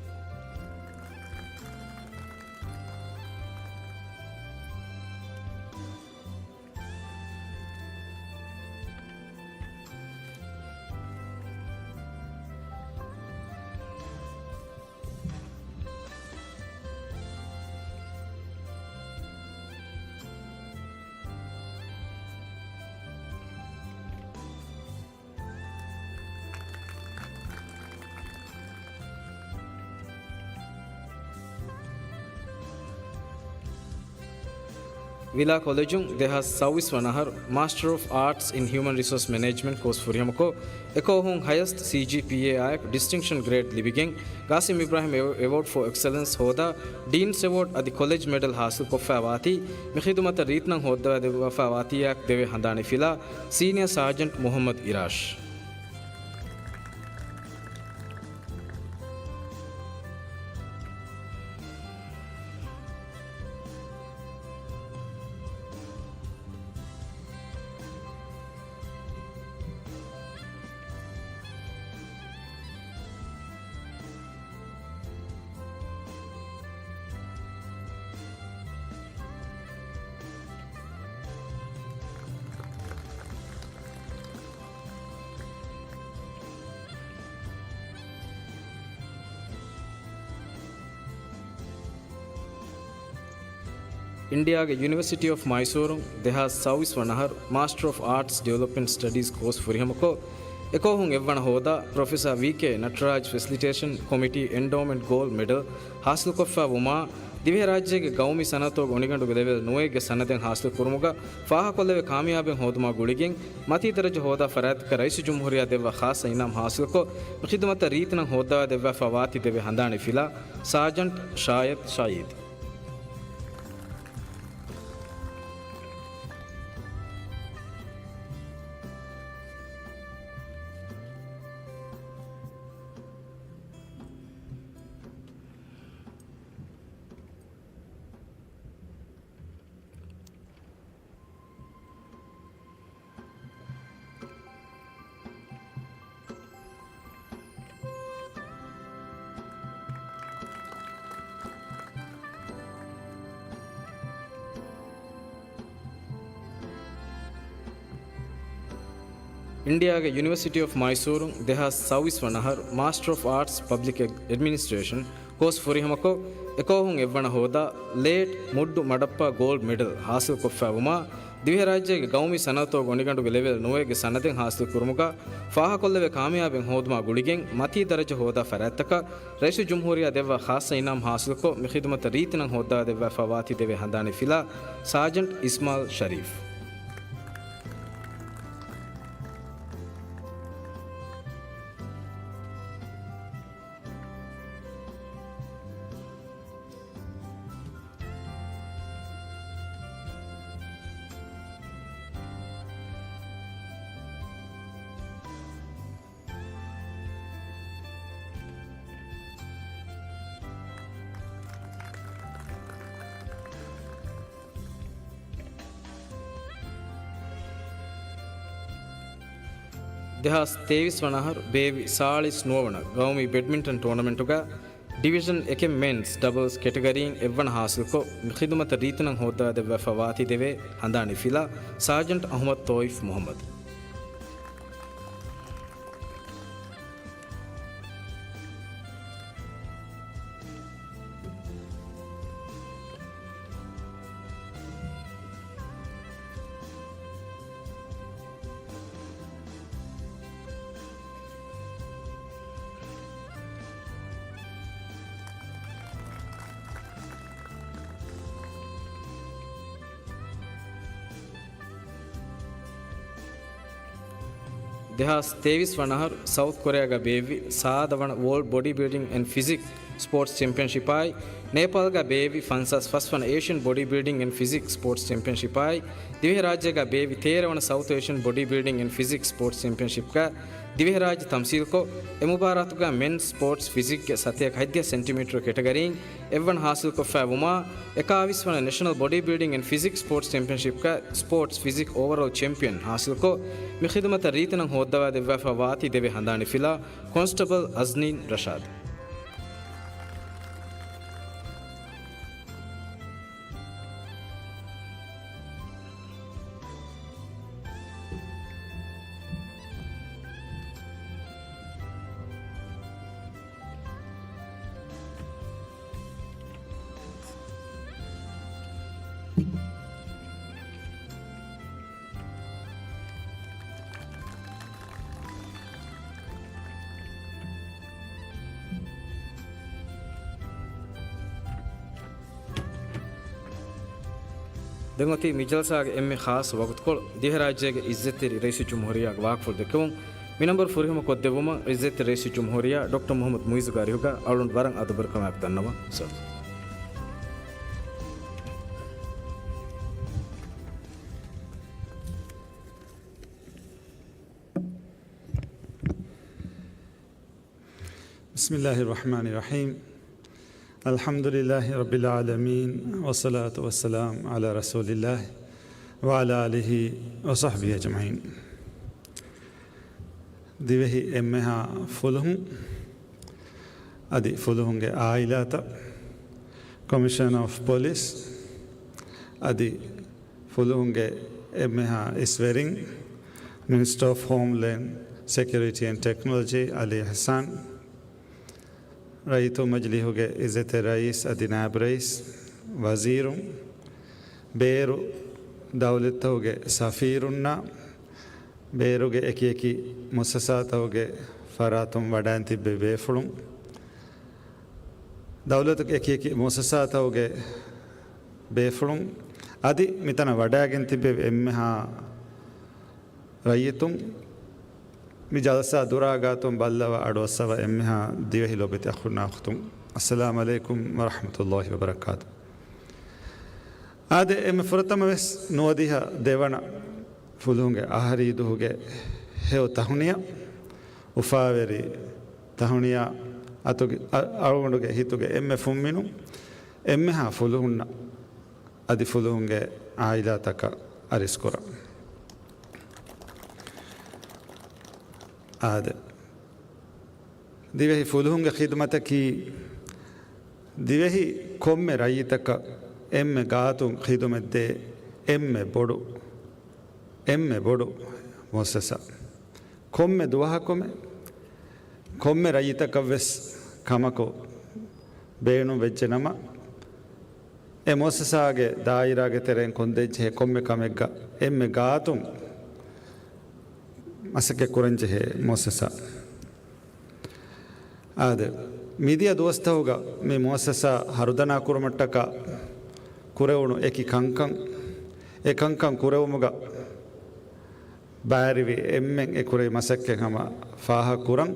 ވިލާ ކޮލެޖުން ދެހާސް ސައުވީސް ވަނަ އަހަރު މާސްޓަރ އޮފް އާޓްސް އިން ހިއުމަން ރިސޯސް މެނޭޖްމަންޓް ކޯސް ފުރިހަމަކޮށް، އެކޯހުން ހަޔަސްޓް ސީޖީޕީއޭއާއެކު ޑިސްޓިންކްޝަން ގްރޭޑް ލިބިގެން، ގާސިމް އިބްރާހިމް އެވޯޑް ފޯ އެކްސެލެންސް ހޯދާ، ޑީންސް އެވޯޑް އަދި ކޮލެޖް މެޑަލް ހާސިލްކޮށްފައި ވާތީ، މި ޚިދުމަތަށް ރީތިނަން ހޯއްދަވާ ދެއްވާފައި ވާތީއާއެކު ދެވޭ ހަނދާނީ ފިލާ، ސީނިއާ ސާޖެންޓް މުޙައްމަދު އިރާޝް. އިންޑިއާގެ ޔުނިވަރސިޓީ އޮފް މައިސޫރުން ދެހާސް ސައުވީސް ވަނަ އަހަރު މާސްޓަރ އޮފް އާޓްސް ޑިވެލޮޕްމަންޓް ސްޓަޑީޒް ކޯސް ފުރިހަމަކޮށް، އެކޯހުން އެއްވަނަ ހޯދާ ޕްރޮފެސަރ ވީ ކޭ ނަޓްރާޖް ފެސިލިޓޭޝަން ކޮމިޓީ އެންޑޯމެންޓް ގޯލްޑް މެޑަލް ހާސިލްކޮށްފަ ވުމާ، ދިވެހިރާއްޖޭގެ ގައުމީ ސަނައަތުގެ އޮނިގަނޑުގެ ލެވެލް ނުވައެއްގެ ސަނަދެއް ހާސިލް ކުރުމުގަ ފާހަގަކޮށްލެވޭ ކާމިޔާބެއް ހޯދުމާ ގުޅިގެން، މަތީ ދަރަޖަ ހޯދާ ފަރާތްތަކަށް ރައީސުލްޖުމްހޫރިއްޔާ ދެއްވާ ޚާއްޞަ އިނާމް ހާސިލްކޮށް، މި ޚިދުމަތަށް ރީތިނަން ހޯއްދަވާ ދެއްވާފަ ވާތީ ދެވޭ ހަނދާނީ ފިލާ، ސާޖަންޓް ޝާޔަދް ޝައީދު. އިންޑިއާގެ ޔުނިވަރސިޓީ އޮފް މައިސޫރުން ދެހާސް ސައުވީސް ވަނަ އަހަރު މާސްޓަރ އޮފް އާޓްސް ޕަބްލިކް އެޑްމިނިސްޓްރޭޝަން ކޯސް ފުރިހަމަކޮށް، އެކޯހުން އެއްވަނަ ހޯދާ ލޭޓް މުއްޑު މަޑައްޕާ ގޯލްޑް މެޑަލް ހާސިލްކޮށްފަ ވުމާ، ދިވެހިރާއްޖޭގެ ގައުމީ ސަނައަތުގެ އޮނިގަނޑުގެ ލެވެލް ނުވައެއްގެ ސަނަދެއް ހާސިލް ކުރުމުގަ ފާހަގަކޮށްލެވޭ ކާމިޔާބެއް ހޯދުމާ ގުޅިގެން، މަތީ ދަރަޖަ ހޯދާ ފަރާތްތަކަށް ރައީސުލްޖުމްހޫރިއްޔާ ދެއްވާ ޚާއްޞަ އިނާމް ހާސިލްކޮށް، މި ޚިދުމަތަށް ރީތިނަން ހޯއްދަވާ ދެއްވާފަ ވާތީ ދެވޭ ހަނދާނީ ފިލާ، ސާޖަންޓް އިސްމާލް ޝަރީފް. ދެހާސް ތޭވީސް ވަނަ އަހަރު ބޭއްވި ސާޅީސް ނުވަ ވަނަ ގައުމީ ބެޑްމިންޓަން ޓޫނަމެންޓުގަ ޑިވިޝަން އެކެއް މެންސް ޑަބަލްސް ކެޓަގަރީން އެއްވަނަ ހާސިލްކޮށް، މި ޚިދުމަތަށް ރީތިނަން ހޯއްދަވާ ދެއްވާފަ ވާތީ ދެވޭ ހަނދާނީ ފިލާ، ސާޖަންޓް އަހުމަދު ތޯއިފް މުހައްމަދު. ދެހާސް ތޭވީސް ވަނަ އަހަރު ސައުތް ކޮރެއާގަ ބޭއްވި ސާދަ ވަނަ ވޯލްޑް ބޮޑީ ބިލްޑިން އެންޑް ފިޒިކްސް ސްޕޯޓްސް ޗެމްޕިއަންޝިޕާއި، ނޭޕާލްގަ ބޭއްވި ފަންސާސް ފަސް ވަނަ އޭޝިއަން ބޮޑީ ބިލްޑިން އެންޑް ފިޒިކްސް ސްޕޯޓްސް ޗެމްޕިއަންޝިޕާއި، ދިވެހިރާއްޖޭގަ ބޭއްވި ތޭރަ ވަނަ ސައުތް އޭޝިއަން ބޮޑީ ބިލްޑިން އެންޑް ފިޒިކްސް ސްޕޯޓްސް ޗެމްޕިއަންޝިޕްގަ ދިވެހިރާއްޖެ ތަމްސީލްކޮށް، އެ މުބާރާތުގަ މެންސް ސްޕޯޓްސް ފިޒިކްގެ ސަތޭކަ ހަތްދިހަ ސެންޓިމީޓަރު ކެޓަގަރީން އެއްވަނަ ހާސިލްކޮށްފަ ވުމާ، އެކާވީސް ވަނަ ނެޝަނަލް ބޮޑީ ބިލްޑިން އެންޑް ފިޒިކްސް ސްޕޯޓްސް ޗެމްޕިއަންޝިޕްގަ ސްޕޯޓްސް ފިޒިކް އޯވަރއޯލް ޗެމްޕިއަން ހާސިލްކޮށް، މި ޚިދުމަތަށް ރީތިނަން ހޯއްދަވާ ދެއްވާފަ ވާތީ ދެވޭ ހަނދާނީ ފިލާ، ކޮންސްޓަބަލް އަޒްނީން ރަޝާދު. ދެން އޮތީ މި ޖަލްސާގެ އެންމެ ޚާއްޞަ ވަގުތުކޮޅު، ދިވެހިރާއްޖޭގެ އިއްޒަތްތެރި ރައީސުލްޖުމްހޫރިއްޔާގެ ވާހަކަފުޅު ދެއްކެވުން. މި ނަންބަރު ފުރިހަމަ ކޮށްދެއްވުމަށް އިއްޒަތްތެރި ރައީސުލްޖުމްހޫރިއްޔާ ޑޮކްޓަރ މުޙައްމަދު މުޢިއްޒުގެ އަރިހުގަ އަޅުގަނޑު ވަރަށް އަދަބުވެރިކަމާއެކު ދަންނަވަން. بسم الله الرحمن الرحيم. الحمد لله رب العالمين، والصلاة والسلام على رسول الله وعلى آله وصحبه أجمعين. ދިވެހި އެންމެހާ ފުލުހުން އަދި ފުލުހުންގެ އާއިލާތައް، ކޮމިޝަނަރ އޮފް ޕޮލިސް އަދި ފުލުހުންގެ އެންމެހާ އިސްވެރިން، މިނިސްޓަރ އޮފް ހޯމްލޭންޑް ސެކިއުރިޓީ އެންޑް ޓެކްނޮލޮޖީ އަލީ އިޙްސާން، ރައްޔިތުން މަޖިލީހުގެ އިއްޒަތްތެރި ރައީސް އަދި ނާއިބު ރައީސް، ވަޒީރުން، ބޭރު ދައުލަތްތަކުގެ ސަފީރުންނާ، ބޭރުގެ އެކިއެކި މުއައްސަސާތަކުގެ ފަރާތުން ވަޑައިން ތިއްބެވި ބޭފުޅުން، ދައުލަތުގެ އެކިއެކި މުއައްސަސާތަކުގެ ބޭފުޅުން، އަދި މިތަނަށް ވަޑައިގެން ތިއްބެވި އެންމެހާ ރައްޔިތުން، މި ޖަލްސާ ދުރާ ގާތުން ބައްލަވާ އަޑުއައްސަވާ އެންމެހާ ދިވެހި ލޯބިވެތި އަޚުންނާ އުޚްތުން، އައްސަލާމު ޢަލައިކުމް ވަރަޙްމަތުﷲި ވަބަރަކާތު. އާދެ، އެންމެ ފުރަތަމަ ވެސް ނުވަދިހަ ދެވަނަ ފުލުހުންގެ އަހަރީ ދުހުގެ ހެޔޮ ތަހުނިޔަ، އުފާވެރި ތަހުނިޔާ އަތުގެ، އަ-، އަޅުގަނޑުގެ ހިތުގެ އެންމެ ފުންމިނުން، އެންމެހާ ފުލުހުންނަށް އަދި ފުލުހުންގެ އާއިލާތަކަށް އަރިސްކުރަން. އާދެ، ދިވެހި ފުލުހުންގެ ޚިދުމަތަކީ، ދިވެހި ކޮންމެ ރައްޔިތަކަށް އެންމެ ގާތުން ޚިދުމަތްދޭ އެންމެ ބޮޑު، އެންމެ ބޮޑު މުއައްސަސާ. ކޮންމެ ދުވަހަކުމެ، ކޮންމެ ރައްޔިތަކަށްވެސް ކަމަކު ބޭނުން ވެއްޖެ ނަމަ، އެ މުއައްސަސާގެ ދާއިރާގެ ތެރެއިން ކޮންދޭންޖެހޭ ކޮންމެ ކަމެއްގަ އެންމެ ގާތުން މަސައްކަތް ކުރަންޖެހޭ މުއައްސަސާ. އާދެ، މިދިޔަ ދުވަސްތަކުގަ މި މުއައްސަސާ ހަރުދަނާ ކުރުމަށްޓަކާ ކުރެވުނު އެކި ކަންކަން، އެ ކަންކަން ކުރެވުމުގަ ބައިވެރިވި އެންމެން އެ ކުރެވި މަސައްކަތް ހަމަ ފާހަގަ ކުރަން.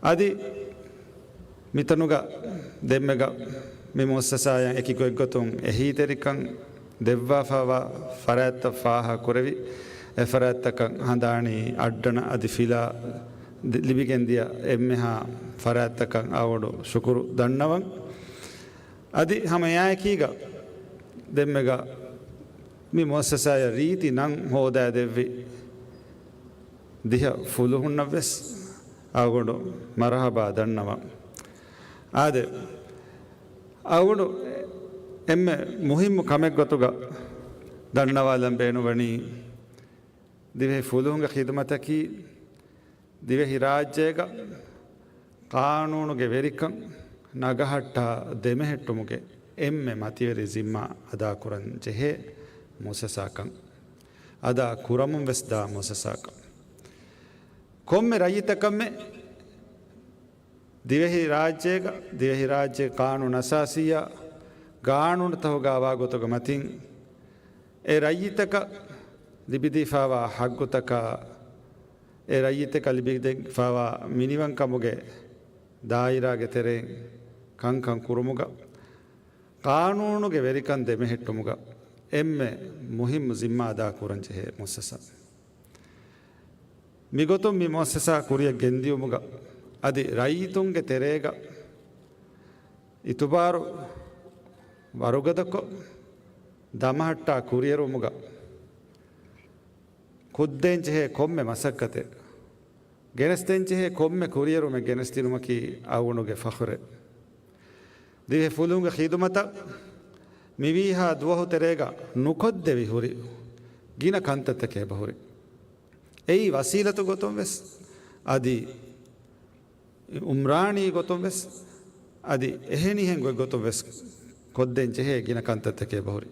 އަދި މިތަނުގަ ދެންމެގަ މި މުއައްސަސާއަށް އެކި ގޮތްގޮތުން އެހީތެރިކަން ދެއްވާފައިވާ ފަރާތްތައް ފާހަގަ ކުރެވި، އެ ފަރާތްތަކަށް ހަނދާނީ އައްޑަނަ އަދި ފިލާ ލިބިގެންދިޔަ އެންމެހާ ފަރާތްތަކަށް އަޅުގަނޑު ޝުކުރު ދަންނަވަން. އަދި ހަމަ އެއާއެކީގަ ދެންމެގަ މި މުއައްސަސާއަށް ރީތި ނަން ހޯދާދެއްވި ދިހަ ފުލުހުންނަށްވެސް އަޅުގަނޑު މަރުޙަބާ ދަންނަވަން. އާދެ، އަޅުގަނޑު އެންމެ މުހިއްމު ކަމެއްގޮތުގަ ދަންނަވާލަން ބޭނުންވަނީ، ދިވެހި ފުލުހުންގެ ޚިދުމަތަކީ، ދިވެހިރާއްޖޭގަ ޤާނޫނުގެ ވެރިކަން ނަގަހައްޓާ ދެމެހެއްޓުމުގެ އެންމެ މަތިވެރި ޒިންމާ އަދާކުރަން ޖެހޭ މުއައްސަސާކަން، އަދާ ކުރަމުން ވެސް ދާ މުއައްސަސާކަން. ކޮންމެ ރައްޔިތަކަށްމެ ދިވެހިރާއްޖޭގަ، ދިވެހިރާއްޖޭ ޤާނޫނު އަސާސީއާ ގާނޫނުތަކުގައިވާ ގޮތުގަ މަތިން، އެ ރައްޔިތަކަށް ލިބިދީފައިވާ ޙައްޤުތަކާ، އެ ރައްޔިތަކަށް ލިބިދީފައިވާ މިނިވަންކަމުގެ ދާއިރާގެ ތެރެއިން ކަންކަން ކުރުމުގަ، ޤާނޫނުގެ ވެރިކަން ދެމެހެއްޓުމުގަ އެންމެ މުހިއްމު ޒިންމާ އަދާކުރަން ޖެހޭ މުއައްސަސާ. މިގޮތުން މި މުއައްސަސާ ކުރިއަށް ގެންދިޔުމުގަ އަދި ރައްޔިތުންގެ ތެރޭގަ އިތުބާރު ވަރުގަދަކޮށް، ދަމަހައްޓާ ކުރިއެރުމުގަ ކޮށްދޭންޖެހޭ ކޮންމެ މަސައްކަތެއް، ގެނެސްދޭންޖެހޭ ކޮންމެ ކުރިއެރުމެއް ގެނެސްދިނުމަކީ އަޅުގަނޑުގެ ފަޚުރެއް. ދިވެހި ފުލުހުންގެ ޚިދުމަތަށް މިވީހާ ދުވަހު ތެރޭގަ ނުކޮށްދެވި ހުރި ގިނަ ކަންތައްތަކެއް އެބަހުރި. އެއީ ވަސީލަތު ގޮތުން ވެސް، އަދި އުމްރާނީ ގޮތުން ވެސް، އަދި އެހެނިހެން ގޮތް ގޮތުން ވެސް ކޮށްދޭން ޖެހޭ ގިނަ ކަންތައްތަކެއް އެބަހުރި.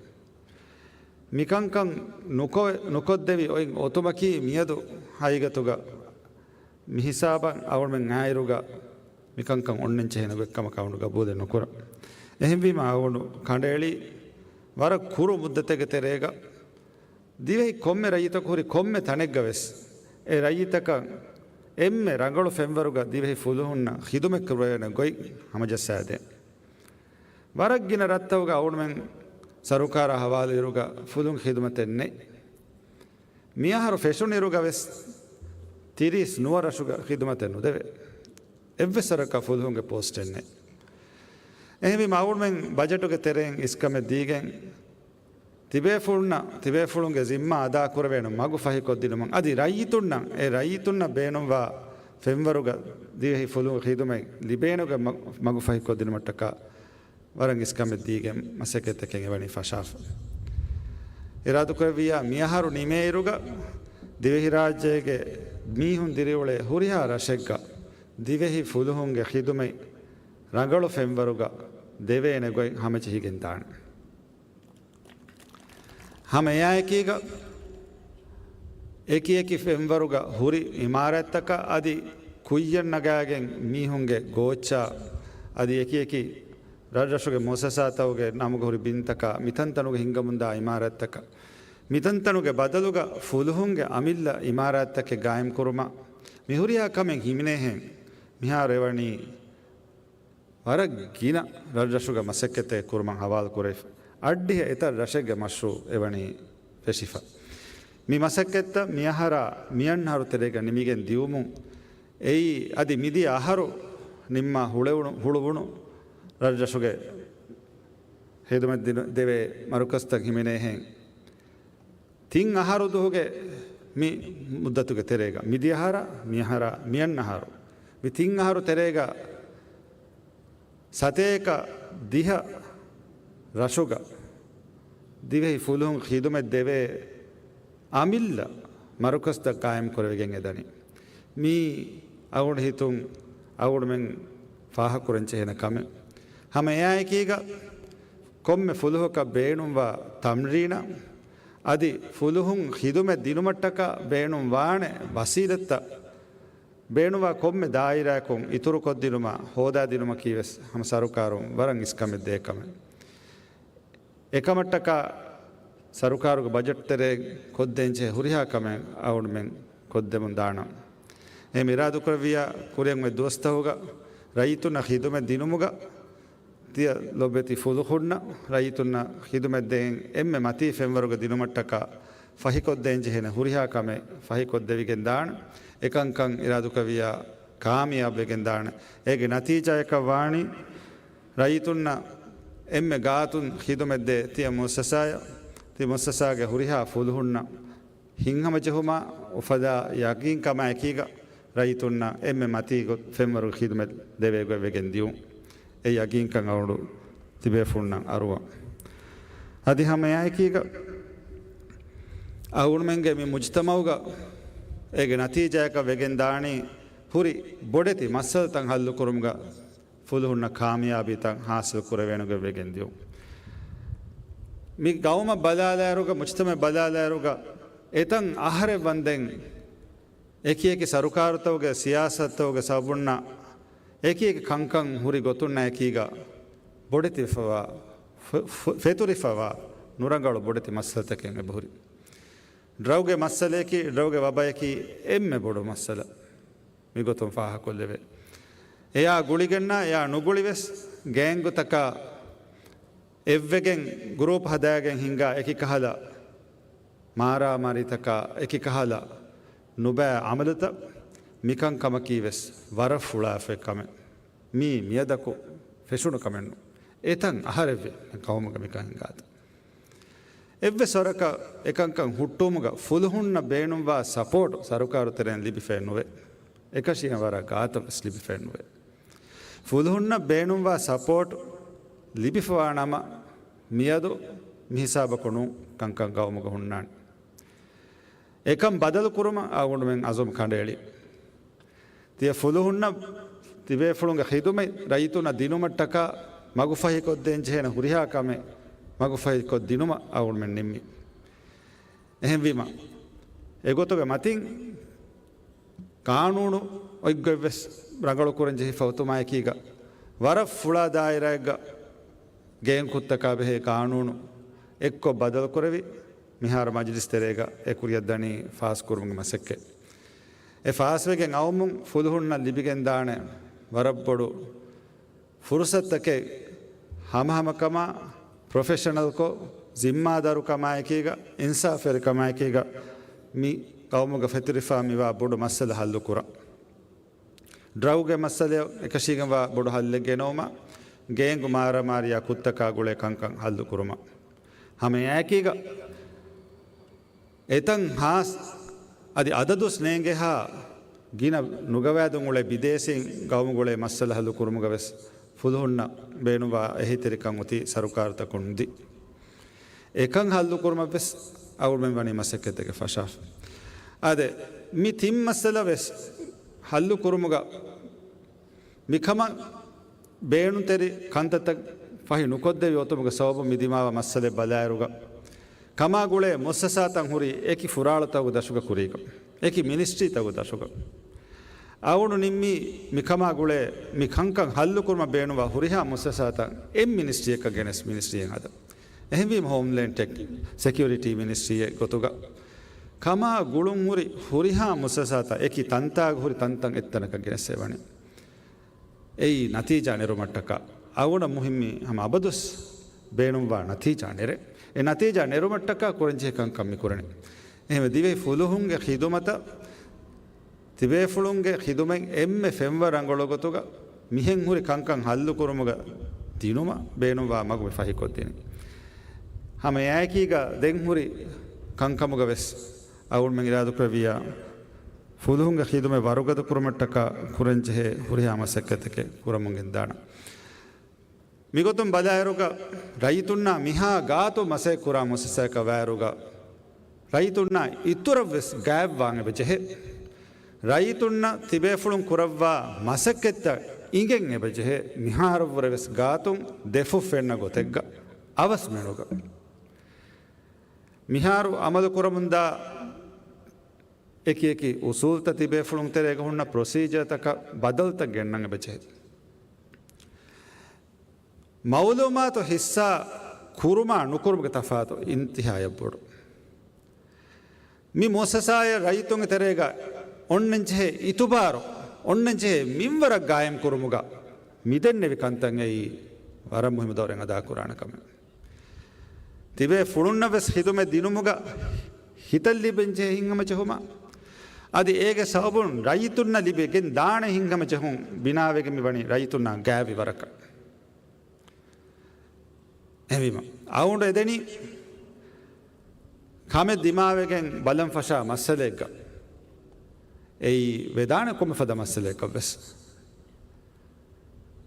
މިކަންކަން ނުކޮ-، ނުކޮށްދެވި އޮތް އޮތުމަކީ މިއަދު ހަގީގަތުގަ މިހިސާބަށް އަޅުގަނޑުމެން އާއިރުގަ މިކަންކަން އޮންނަން ޖެހޭނެ ގޮތްކަމަކަށް އަޅުގަނޑު ގަބޫލެއް ނުކުރަން. އެހެންވީމަ އަޅުގަނޑު ކަނޑައެޅީ ވަރަށް ކުރު މުއްދަތެއްގެ ތެރޭގަ ދިވެހި ކޮންމެ ރައްޔިތަކު ހުރި ކޮންމެ ތަނެއްގަ ވެސް އެ ރައްޔިތަކަށް އެންމެ ރަނގަޅު ފެންވަރުގަ ދިވެހި ފުލުހުންނަށް ޚިދުމަތް ކުރެވޭނެ ގޮތް ހަމަޖައްސާދޭން. ވަރަށް ގިނަ ރަށްތަކުގަ އަޅުގަނޑުމެން ސަރުކާރާ ހަވާލުވިއިރުގަ ފުލުހުން ޚިދުމަތެއް ނެތް. މިއަހަރު ފެށުނިއިރުގަ ވެސް ތިރީސް ނުވަ ރަށުގަ ޚިދުމަތެއް ނުދެވޭ. އެއްވެސް ވަރަކަށް ފުލުހުންގެ ޕޯސްޓެއް ނެތް. އެހެންވީމަ އަޅުގަނޑުމެން ބަޖެޓުގެ ތެރެއިން އިސްކަމެއް ދީގެން ތިބޭފުޅުންނަށް ތިބޭފުޅުންގެ ޒިންމާ އަދާކުރެވޭނެ މަގު ފަހިކޮށްދިނުމަށް އަދި ރައްޔިތުންނަށް އެ ރައްޔިތުންނަށް ބޭނުންވާ ފެންވަރުގަ ދިވެހި ފުލުހުން ޚިދުމަތް ލިބޭނެގޮތް މަ-، މަގު ފަހިކޮށްދިނުމަށްޓަކާ ވަރަށް އިސްކަމެއް ދީގެން މަސައްކަތްތަކެއް އެވަނީ ފަށާފަ. އިރާދަކުރެއްވިއްޔާ މިއަހަރު ނިމޭއިރުގަ ދިވެހިރާއްޖޭގެ މީހުން ދިރިއުޅޭ ހުރިހާ ރަށެއްގަ ދިވެހި ފުލުހުންގެ ޚިދުމަތް ރަނގަޅު ފެންވަރުގަ ދެވޭނެ ގޮތް ހަމަޖެހިގެން ދާނެ. ހަމަ އެއާއެކީގަ އެކި އެކި ފެންވަރުގަ ހުރި އިމާރާތްތަކަށް އަދި ކުއްޔަށް ނަގާގެން މީހުންގެ ގޯއްޗާ އަދި އެކި އެކި ރަށްރަށުގެ މުއައްސަސާތަކުގެ ނަމުގަ ހުރި ބިންތަކާ މިތަންތަނުގަ ހިންގަމުންދާ އިމާރާތްތަކަށް މިތަންތަނުގެ ބަދަލުގަ ފުލުހުންގެ އަމިއްލަ އިމާރާތްތަކެއް ގާއިމްކުރުމަށް މިހުރިހާ ކަމެއް ހިމެނޭހެން މިހާރު އެވަނީ ވަރަށް ގިނަ ރަށްރަށުގެ މަސައްކަތެއް ކުރުމަށް ހަވާލުކުރެވިފަ. އައްޑިހަ އެތައް ރަށެއްގެ މަޝްރޫއު އެވަނީ ފެށިފަ. މި މަސައްކަތްތައް މިއަހަރާ މިއަންނަހަރު ތެރޭގަ ނިމިގެން ދިއުމުން އެއީ އަދި މިދިޔަ އަހަރު ނިންމާ ހުޅެވުނު، ހުޅުވުނު ރަށްރަށުގެ ހިދުމަތް ދިނު، ދެވޭ މަރުކަޒްތައް ހިމެނޭހެން. ތިން އަހަރު ދުވަހުގެ މި މުއްދަތުގެ ތެރޭގަ، މިދިޔަހަރާ، މިއަހަރާ، މިއަންނަހަރު، މި ތިން އަހަރު ތެރޭގަ ސަތޭކަ ދިހަ ރަށުގަ ދިވެހި ފުލުހުން ޚިދުމަތް ދެވޭ އަމިއްލަ މަރުކަޒްތައް ޤާއިމް ކުރެވިގެން އެދަނީ. މީ އަޅުގަނޑު ހިތުން އަޅުގަނޑުމެން ފާހަގަކުރަން ޖެހޭނެ ކަމެއް. ހަމަ އެއާއެކީގަ ކޮންމެ ފުލުހަކަށް ބޭނުންވާ ތަމްރީނަށް އަދި ފުލުހުން ޚިދުމަތް ދިނުމަށްޓަކާ ބޭނުންވާނެ ވަސީލަތްތައް ބޭނުންވާ ކޮންމެ ދާއިރާއަކުން އިތުރުކޮށްދިނުމަށް، ހޯދާދިނުމަކީ ވެސް ހަމަ ސަރުކާރުން ވަރަށް އިސްކަމެއް ދޭ ކަމެއް. އެކަމަށްޓަކާ ސަރުކާރުގެ ބަޖެޓް ތެރޭ ކޮށްދޭންޖެހޭ ހުރިހާ ކަމެއް އަޅުގަނޑުމެން ކޮށްދެމުން ދާނަން. އެހެން އިރާދަކުރެއްވިއްޔާ ކުރިއަށް އޮތް ދުވަސްތަކުގަ ރައްޔިތުންނަށް ޚިދުމަތް ދިނުމުގަ ތިޔަ ލޮބެތި ފުލުހުންނަށް ރައްޔިތުންނަށް ޚިދުމަތް ދޭން އެންމެ މަތީ ފެންވަރުގަ ދިނުމަށްޓަކާ ފަހިކޮށްދޭންޖެހޭނެ ހުރިހާ ކަމެއް ފަހިކޮށްދެވިގެން ދާން. އެކަންކަން އިރާދަކުރެއްވިއްޔާ ކާމިޔާބުވެގެން ދާނެ. އޭގެ ނަތީޖާއަކަށް ވާނީ ރައްޔިތުންނަށް އެންމެ ގާތުން ޚިދުމަތްދޭ ތިޔަ މުއައްސަސާއަށް، ތި މުއައްސަސާގެ ހުރިހާ ފުލުހުންނަށް ހިތްހަމަޖެހުމާ އުފަދާ ޔަގީންކަމާއެކީގަ ރައްޔިތުންނަށް އެންމެ މަތީ ގޮތް ފެންވަރުގެ ޚިދުމަތް ދެވޭ ގޮތް ވެގެން ދިޔުން. އެ ޔަގީންކަން އަޅުގަނޑު ތިބޭފުޅުންނަށް އަރުވަން. އަދި ހަމައެއާއެކީގަ އަޅުގަނޑުމެންގެ މި މުޖްތަމައުގަ އޭގެ ނަތީޖާއަކަށް ވެގެން ދާނީ ހުރި ބޮޑެތި މައްސަލަތައް ހައްލުކުރުމުގަ ފުލުހުންނަށް ކާމިޔާބީތައް ހާސިލް ކުރެވޭނެ ގޮތް ވެގެން ދިޔުން. މި ގައުމަށް ބަލާލާއިރުގަ، މުޖްތަމައަށް ބަލާލާއިރުގަ އެތަން އަހަރެއް ވަންދެން އެކި އެކި ސަރުކާރުތަކުގެ ސިޔާސަތުތަކުގެ ސަބަބުންނަށް އެކި އެކި ކަންކަން ހުރި ގޮތުންނާ އެކީގަ ބޮޑެތިވެފަވާ، ފެ-، ފެ-، ފެތުރިފަވާ ނުރަނގަޅު ބޮޑެތި މައްސަލަތަކެއް އެބަހުރި. ޑްރަގުގެ މައްސަލަޔަކީ، ޑްރަގުގެ ވަބަޔަކީ އެންމެ ބޮޑު މައްސަލަ. މިގޮތުން ފާހަގަކޮށްލެވޭ. އެޔާ ގުޅިގެންނާ އެޔާ ނުގުޅިވެސް ގޭންގުތަކާ އެއްވެގެން ގުރޫޕް ހަދާގެން ހިންގާ އެކިކަހަލަ މާރާމާރީތަކާ އެކިކަހަލަ ނުބައި އަމަލުތައް މިކަންކަމަކީ ވެސް ވަރަށް ފުޅާފައި ކަމެއް. މީ މިއަދަކު ފެށުނު ކަމެއް ނޫން. އެތަން އަހަރެއްވެ މި ޤައުމުގަ މިކަން ހިނގާތަން. އެއްވެސް ވަރަކަށް އެކަންކަން ހުއްޓުވުމުގަ ފުލުހުންނަށް ބޭނުންވާ ސަޕޯޓް ސަރުކާރު ތެރެއިން ލިބިފައެއް ނުވޭ. އެކަށީގެން ވަރަށް ގާތަށް ވެސް ލިބިފައެއް ނުވޭ. ފުލުހުންނަށް ބޭނުންވާ ސަޕޯޓް ލިބިފަވާ ނަމަ، މިއަދު މިހިސާބަކު ނޫން ކަންކަން ގައުމުގަ ހުންނާނެ. އެކަން ބަދަލު ކުރުމަށް އަޅުގަނޑުމެން އަޒުމް ކަނޑައެޅި. ތިޔަ ފުލުހުންނަށް ތިބޭފުޅުންގެ ޚިދުމަތް ރައްޔިތުންނަށް ދިނުމަށްޓަކާ މަގުފަހިކޮށްދޭން ޖެހޭނެ ހުރިހާ ކަމެއް މަގުފަހިކޮށްދިނުމަށް އަޅުގަނޑުމެން ނިންމި. އެހެންވީމަ، އެގޮތުގެ މަތިން ޤާނޫނު އޮތްގޮތްވެސް ރަނގަޅުކުރަން ޖެހިފަ އޮތުމާއެކީގަ، ވަރަށް ފުޅާ ދާއިރާއެއްގަ ގޭންގުތަކާ ބެހޭ ޤާނޫނު އެއްކޮށް ބަދަލުކުރެވި، މިހާރު މަޖިލިސް ތެރޭގަ އެ ކުރިއަށްދަނީ ފާސްކުރުމުގެ މަސައްކަތް. އެ ފާސްވެގެން އައުމުން ފުލުހުންނަށް ލިބިގެންދާނެ ވަރަށްބޮޑު ފުރުސަތުތަކެއް ހަމަހަމަކަމާ، ޕްރޮފެޝަނަލްކޮށް، ޒިންމާދާރުކަމާއެކީގަ، އިންސާފުވެރިކަމާއެކީގަ މި ޤައުމުގަ ފެތުރިފާ މިވާ ބޮޑު މައްސަލަ ހައްލުކުރަން. ޑްރަގުގެ މައްސަލަޔަށް އެކަށީގެންވާ ބޮޑު ހައްލެއް ގެނައުމަށް، ގޭންގު މާރާމާރީއާ ކުށްތަކާ ގުޅޭ ކަންކަން ހައްލުކުރުމަށް. ހަމައެއާއެކީގަ، އެތަން ހާސް އަދި އަދަދުސް ނޭނގޭހާ ގިނަ ނުގަވާދުން އުޅޭ ބިދޭސީން ގައުމުގަ އުޅޭ މައްސަލަ ހައްލު ކުރުމުގަ ވެސް ފުލުހުންނަށް ބޭނުންވާ އެހީތެރިކަން އޮތީ ސަރުކާރުތަކުން ނުދީ. އެކަން ހައްލު ކުރުމަށް ވެސް އަޅުގަނޑުމެން ވަނީ މަސައްކަތްތަކެއް ފަށާފަ. އާދެ، މި ތިން މައްސަލަ ވެސް ހައްލު ކުރުމުގަ މިކަމަށް ބޭނުންތެރި ކަންތައްތައް ފަހި ނުކޮށްދެވި އޮތުމުގެ ސަބަބުން މި ދިމާވާ މައްސަލައެއް ބަލާއިރުގަ، ކަމާ ގުޅޭ މުއައްސަސާތައް ހުރީ އެކި ފުރާޅުތަކުގެ ދަށުގަ ކުރީގަ، އެކި މިނިސްޓްރީތަކުގެ ދަށުގަ. އަޅުގަނޑު ނިންމީ މިކަމާ ގުޅޭ މި ކަންކަން ހައްލުކުރުމަށް ބޭނުންވާ ހުރިހާ މުއައްސަސާތައް އެއް މިނިސްޓްރީއަކަށް ގެނެސް މިނިސްޓްރީއެއް ހަދަން. އެހެންވީމަ ހޯމްލޭންޑް ޓެކް ސެކިއުރިޓީ މިނިސްޓްރީއެއް ގޮތުގަ ކަމާ ގުޅުން ހުރި ހުރިހާ މުއައްސަސާތައް އެކި ތަންތާގަ ހުރި ތަންތަން އެއްތަނަކަށް ގެނެސް އެވަނީ. އެއީ ނަތީޖާ ނެރުމަށްޓަކާ. އަޅުގަނޑަށް މުހިއްމީ ހަމަ އަބަދުވެސް ބޭނުންވާ ނަތީޖާ ނެރެން. އެ ނަތީޖާ ނެރުމަށްޓަކާ ކުރަންޖެހޭ ކަންކަން މި ކުރަނީ. އެހެންވެ ދިވެހި ފުލުހުންގެ ޚިދުމަތަށް، ތިބޭފުޅުންގެ ޚިދުމަތް އެންމެ ފެންވަރު ރަނގަޅު ގޮތުގަ މިހެން ހުރި ކަންކަން ހައްލުކުރުމުގަ ދިނުމަށް ބޭނުންވާ މަގު މި ފަހިކޮށްދިނީ. ހަމަ އެއާއެކީގަ ދެން ހުރި ކަންކަމުގަ ވެސް އަޅުގަނޑުމެން އިރާދަކުރެއްވިއްޔާ، ފުލުހުންގެ ޚިދުމަތް ވަރުގަދަ ކުރުމަށްޓަކާ ކުރަންޖެހޭ ހުރިހާ މަސައްކަތެކޭ ކުރަމުން ގެންދާނަން. މިގޮތުން ބަލާއިރުގަ ރައްޔިތުންނާ މިހާ ގާތު މަސައްކަތް ކުރާ މުއައްސަސާއަކަށް ވާއިރުގަ ރައްޔިތުންނާ އިތުރަށްވެސް ގާތްވާން އެބަޖެހޭ. ރައްޔިތުންނަށް ތިބޭފުޅުން ކުރައްވާ މަސައްކަތްތައް އިނގެން އެބަޖެހޭ. މިހާރަށްވުރެވެސް ގާތުން ދެފުށް ފެންނަ ގޮތެއްގަ އަވަސް މެނުގަ. މިހާރު އަމަލު ކުރަމުންދާ އެކި އެކި އުސޫލްތައް ތިބޭފުޅުން ތެރޭގަ ހުންނަ ޕްރޮސީޖަރތަކަށް ބަދަލުތައް ގެންނަން އެބަޖެހޭ. މައުލޫމާތު ހިއްސާ ކުރުމާ ނުކުރުމުގެ ތަފާތު އިންތިހާއަށް ބޮޑު. މި މުއައްސަސާއަށް ރައްޔިތުންގެ ތެރޭގަ އޮންނަންޖެހޭ އިތުބާރު، އޮންނަންޖެހޭ މިންވަރަށް ގާއިމް ކުރުމުގަ މިދެންނެވި ކަންތައް އެއީ ވަރަށް މުހިއްމު ދައުރެއް އަދާކުރާނެ ކަމެއް. ތިބޭފުޅުންނަށް ވެސް ޚިދުމަތް ދިނުމުގަ ހިތަށް ލިބެންޖެހޭ ހިތްހަމަޖެހުމާ، އަދި އޭގެ ސަބަބުން ރައްޔިތުންނަށް ލިބިގެން ދާނެ ހިތްހަމަޖެހުން ބިނާވެގެން މިވަނީ ރައްޔިތުންނާ ގާތްވި ވަރަކަށް. އެހެންވީމަ، އަޅުގަނޑު އެދެނީ ކަމެއް ދިމާވެގެން ބަލަން ފަށާ މައްސަލައެއްގަ، އެއީ ވެދާނެ ކޮންމެ ފަދަ މައްސަލައަކަށްވެސް.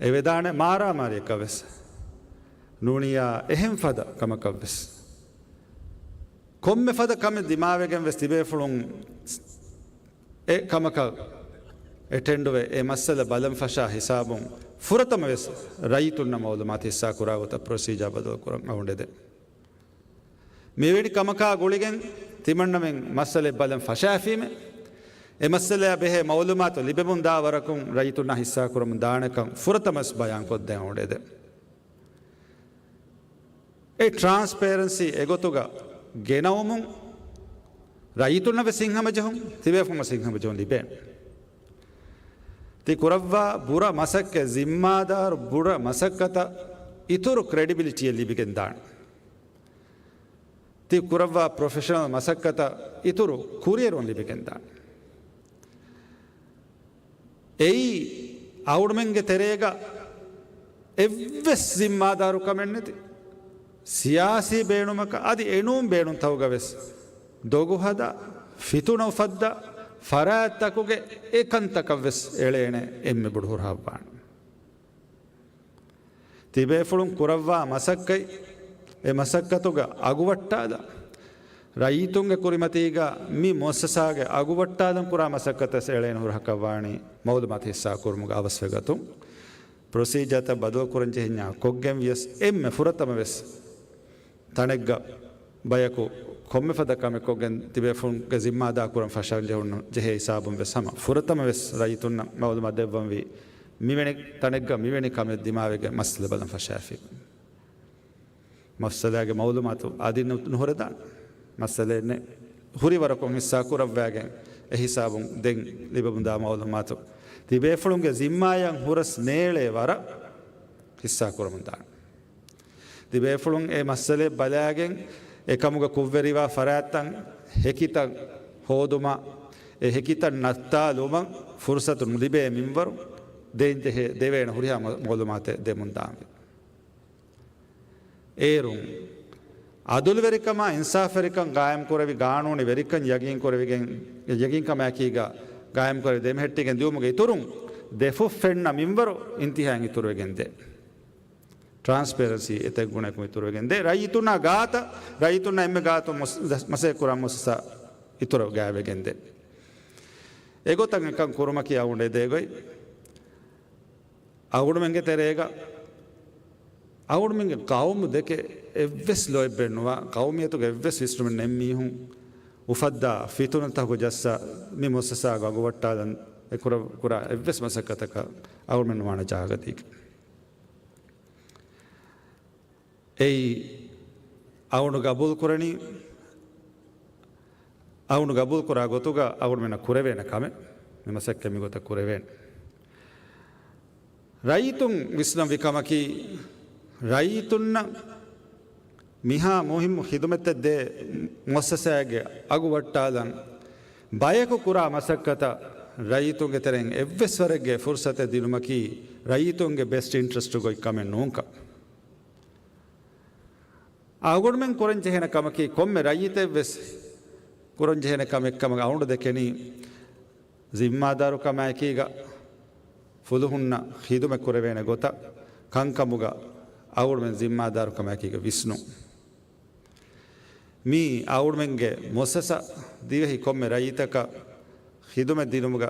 އެ ވެދާނެ މާރާމާރީއަކަށްވެސް، ނޫނިއްޔާ އެހެން ފަދަ ކަމަކަށްވެސް. ކޮންމެ ފަދަ ކަމެއް ދިމާވެގެން ވެސް ތިބޭފުޅުން އެ ކަމަކަށް އެޓެންޑުވެ، އެ މައްސަލަ ބަލަން ފަށާ ހިސާބުން ފުރަތަމަވެސް ރައްޔިތުންނަށް މައުލޫމާތު ހިއްސާކުރާ ގޮތަށް ޕްރޮސީޖާ ބަދަލުކުރަން އަޅުގަނޑު އެދެން. މިވެނި ކަމަކާ ގުޅިގެން ތިމަންނަމެން މައްސަލައެއް ބަލަން ފަށާފީމެ، އެ މައްސަލައާ ބެހޭ މައުލޫމާތު ލިބެމުން ދާ ވަރަކުން ރައްޔިތުންނާ ހިއްސާކުރަމުން ދާނެކަން ފުރަތަމަވެސް ބަޔާންކޮށްދޭން އަޅުގަނޑު އެދެން. އެ ޓްރާންސްޕޭރެންސީ އެގޮތުގަ ގެނައުމުން ރައްޔިތުންނަށް ވެސް ހިތްހަމަޖެހުން، ތިބޭފުޅުން ވެސް ހިތްހަމަޖެހުން ލިބޭނެ. ތި ކުރައްވާ ބުރަ މަސައްކަތް، ޒިންމާދާރު ބުރަ މަސައްކަތަށް އިތުރު ކްރެޑިބިލިޓީއެއް ލިބިގެން ދާނެ. ތި ކުރައްވާ ޕްރޮފެޝަނަލް މަސައްކަތަށް އިތުރު ކުރިއެރުން ލިބިގެންދާނެ. އެއީ އަޅުގަނޑުމެންގެ ތެރޭގަ އެއްވެސް ޒިންމާދާރުކަމެއް ނެތި ސިޔާސީ ބޭނުމަކަށް އަދި އެނޫން ބޭނުންތަކުގަ ވެސް ދޮގު ހަދާ، ފިތުނަ އުފައްދާ ފަރާތްތަކުގެ އެކަންތަކަށް ވެސް އެޅޭނެ އެންމެ ބޮޑު ހުރަހައްވާނެ. ތިބޭފުޅުން ކުރައްވާ މަސައްކަތް، އެ މަސައްކަތުގެ އަގުވައްޓާލާ، ރައްޔިތުންގެ ކުރިމަތީގަ މި މުއައްސަސާގެ އަގުވައްޓާލަން ކުރާ މަސައްކަތަށް އެޅޭނެ ހުރަހަކަށްވާނީ މައުލޫމާތު ހިއްސާކުރުމުގެ އަވަސްވެގަތުން، ޕްރޮސީޖާތައް ބަދަލުކުރަން ޖެހެންޏާ ކޮށްގެން ވިޔަސް އެންމެ ފުރަތަމަވެސް ތަނެއްގަ ބަޔަކު ކޮންމެ ފަދަ ކަމެއް ކޮށްގެން ތިބޭފުޅުންގެ ޒިންމާ އަދާކުރަން ފަށަން ޖެހުން ޖެހޭ ހިސާބުން ވެސް ހަމަ ފުރަތަމަވެސް ރައްޔިތުންނަށް މައުލޫމާތު ދެއްވަންވީ މިވެނި ތަނެއްގަ މިވެނި ކަމެއް ދިމާވެގެން މައްސަލަ ބަލަން ފަށާފި. މައްސަލާގެ މައުލޫމާތު އަދި ނު-، ނުހުރެދާނެ. މައްސަލައެއް ނެތް. ހުރި ވަރަކުން ހިއްސާ ކުރައްވާގެން އެ ހިސާބުން ދެން ލިބެމުންދާ މައުލޫމާތު ތިބޭފުޅުންގެ ޒިންމާއަށް ހުރަސް ނޭޅޭ ވަރަށް ހިއްސާ ކުރަމުންދާނެ. ތިބޭފުޅުން އެ މައްސަލައެއް ބަލާގެން އެކަމުގަ ކުށްވެރިވާ ފަރާތްތައް ހެކިތައް ހޯދުމަށް، އެ ހެކިތައް ނައްތާލުމަށް ފުރުސަތު ނުލިބޭ މިންވަރު ދޭންޖެހޭ ދެވޭނެ ހުރިހާ މަ-، މައުލޫމާތެއް ދެމުންދާނެ. އޭރުން އަދުލުވެރިކަމާ އިންސާފުވެރިކަން ގާއިމްކުރެވި ގާނޫނީ ވެރިކަން ޔަގީންކުރެވިގެން، ޔަގީންކަމާއެކީގަ ގާއިމްކުރެވި ދެމެހެއްޓިގެން ދިއުމުގެ އިތުރުން ދެފުށް ފެންނަ މިންވަރު އިންތިހާއިން އިތުރުވެގެންދޭ. ޓްރާންސްޕޭރެންސީ އެތައް ގުނައަކުން އިތުރުވެގެންދޭ. ރައްޔިތުންނާ ގާތަށް، ރައްޔިތުންނާ އެންމެ ގާތުން މަސް-، މަސައްކަތްކުރާ މުއައްސަސާ އިތުރަށް ގާތްވެގެންދޭ. އެގޮތަށް އެކަން ކުރުމަކީ އަޅުގަނޑު އެދޭ ގޮތް. އަޅުގަނޑުމެންގެ ތެރޭގަ އަޅުގަނޑުމެންގެ ޤައުމު ދެކެ އެއްވެސް ލޯތްބެއް ނުވާ، ޤައުމިއްޔަތުގެ އެއްވެސް ވިސްނުމެއް ނެތް މީހުން އުފައްދާ ފިތުނަތަކުގެ ޖައްސާ މި މުއައްސަސާގަ އަގުވައްޓާލަން އެކުރ-، ކުރާ އެއްވެސް މަސައްކަތަކަށް އަޅުގަނޑުމެން ނުވާނެ ޖާގަ ދީގެން. އެއީ އަޅުގަނޑު ގަބޫލު ކުރަނީ، އަޅުގަނޑު ގަބޫލު ކުރާ ގޮތުގަ އަޅުގަނޑުމެންނަށް ކުރެވޭނެ ކަމެއް. މި މަސައްކަތް މި ގޮތަށް ކުރެވޭނެ. ރައްޔިތުން ވިސްނަންވި ކަމަކީ، ރައްޔިތުންނަށް މިހާ މުހިއްމު ޚިދުމަތެއް ދޭ މުއައްސަސާއެއްގެ އަގު ވައްޓާލަން ބަޔަކު ކުރާ މަސައްކަތަށް ރައްޔިތުންގެ ތެރެއިން އެއްވެސް ވަރެއްގެ ފުރުސަތެއް ދިނުމަކީ ރައްޔިތުންގެ ބެސްޓް އިންޓްރެސްޓުގައި ކަމެއް ނޫންކަން. އަޅުގަނޑުމެން ކުރަން ޖެހޭނެ ކަމަކީ، ކޮންމެ ރައްޔިތެއްވެސް ކުރަން ޖެހޭނެ ކަމެއް ކަމަށް އަޅުގަނޑު ދެކެނީ، ޒިންމާދާރުކަމާއެކީގަ ފުލުހުންނަށް ޚިދުމަތް ކުރެވޭނެ ގޮތަށް ކަންކަމުގަ އަޅުގަނޑުމެން ޒިންމާދާރުކަމާއެކީގަ ވިސްނުން. މީ އަޅުގަނޑުމެންގެ މުއައްސަސާ ދިވެހި ކޮންމެ ރައްޔިތަކަށް ޚިދުމަތް ދިނުމުގަ،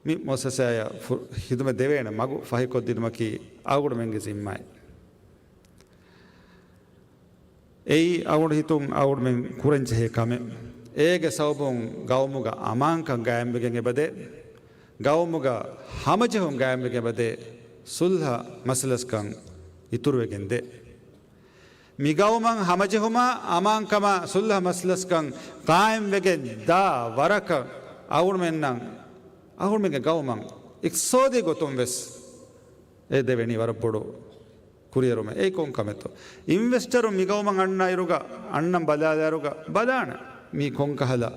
މި މުއައްސަސާއަށް ފު-، ޚިދުމަތް ދެވޭނެ މަގު ފަހިކޮށްދިނުމަކީ އަޅުގަނޑުމެންގެ ޒިންމާއެއް. އެއީ އަޅުގަނޑު ހިތުން އަޅުގަނޑުމެން ކުރަން ޖެހޭ ކަމެއް. އޭގެ ސަބަބުން ގައުމުގަ އަމާންކަން ގާއިމްވެގެން އެބަދޭ، ގައުމުގަ ހަމަޖެހުން ގާއިމްވެގެން އެބަދޭ، ސުލްހަ މަސަލަސްކަން އިތުރުވެގެން ދޭ. މި ގައުމަށް ހަމަޖެހުމާ، އަމާންކަމާ، ސުލްހަ މަސަލަސްކަން ގާއިމްވެގެން ދާ ވަރަކަށް އަޅުގަނޑުމެންނަށް އަޅުގަނޑުމެންގެ ގައުމަށް އިޤްތިޞާދީ ގޮތުން ވެސް އެ ދެވެނީ ވަރަށް ބޮޑު ކުރިއެރުމެއް. އެއީ ކޮން ކަމެއްތޯ؟ އިންވެސްޓަރުން މިގައުމަށް އަންނަ އިރުގަ، އަންނަން ބަލާލާއިރުގަ ބަލާނެ މީ ކޮންކަހަލަ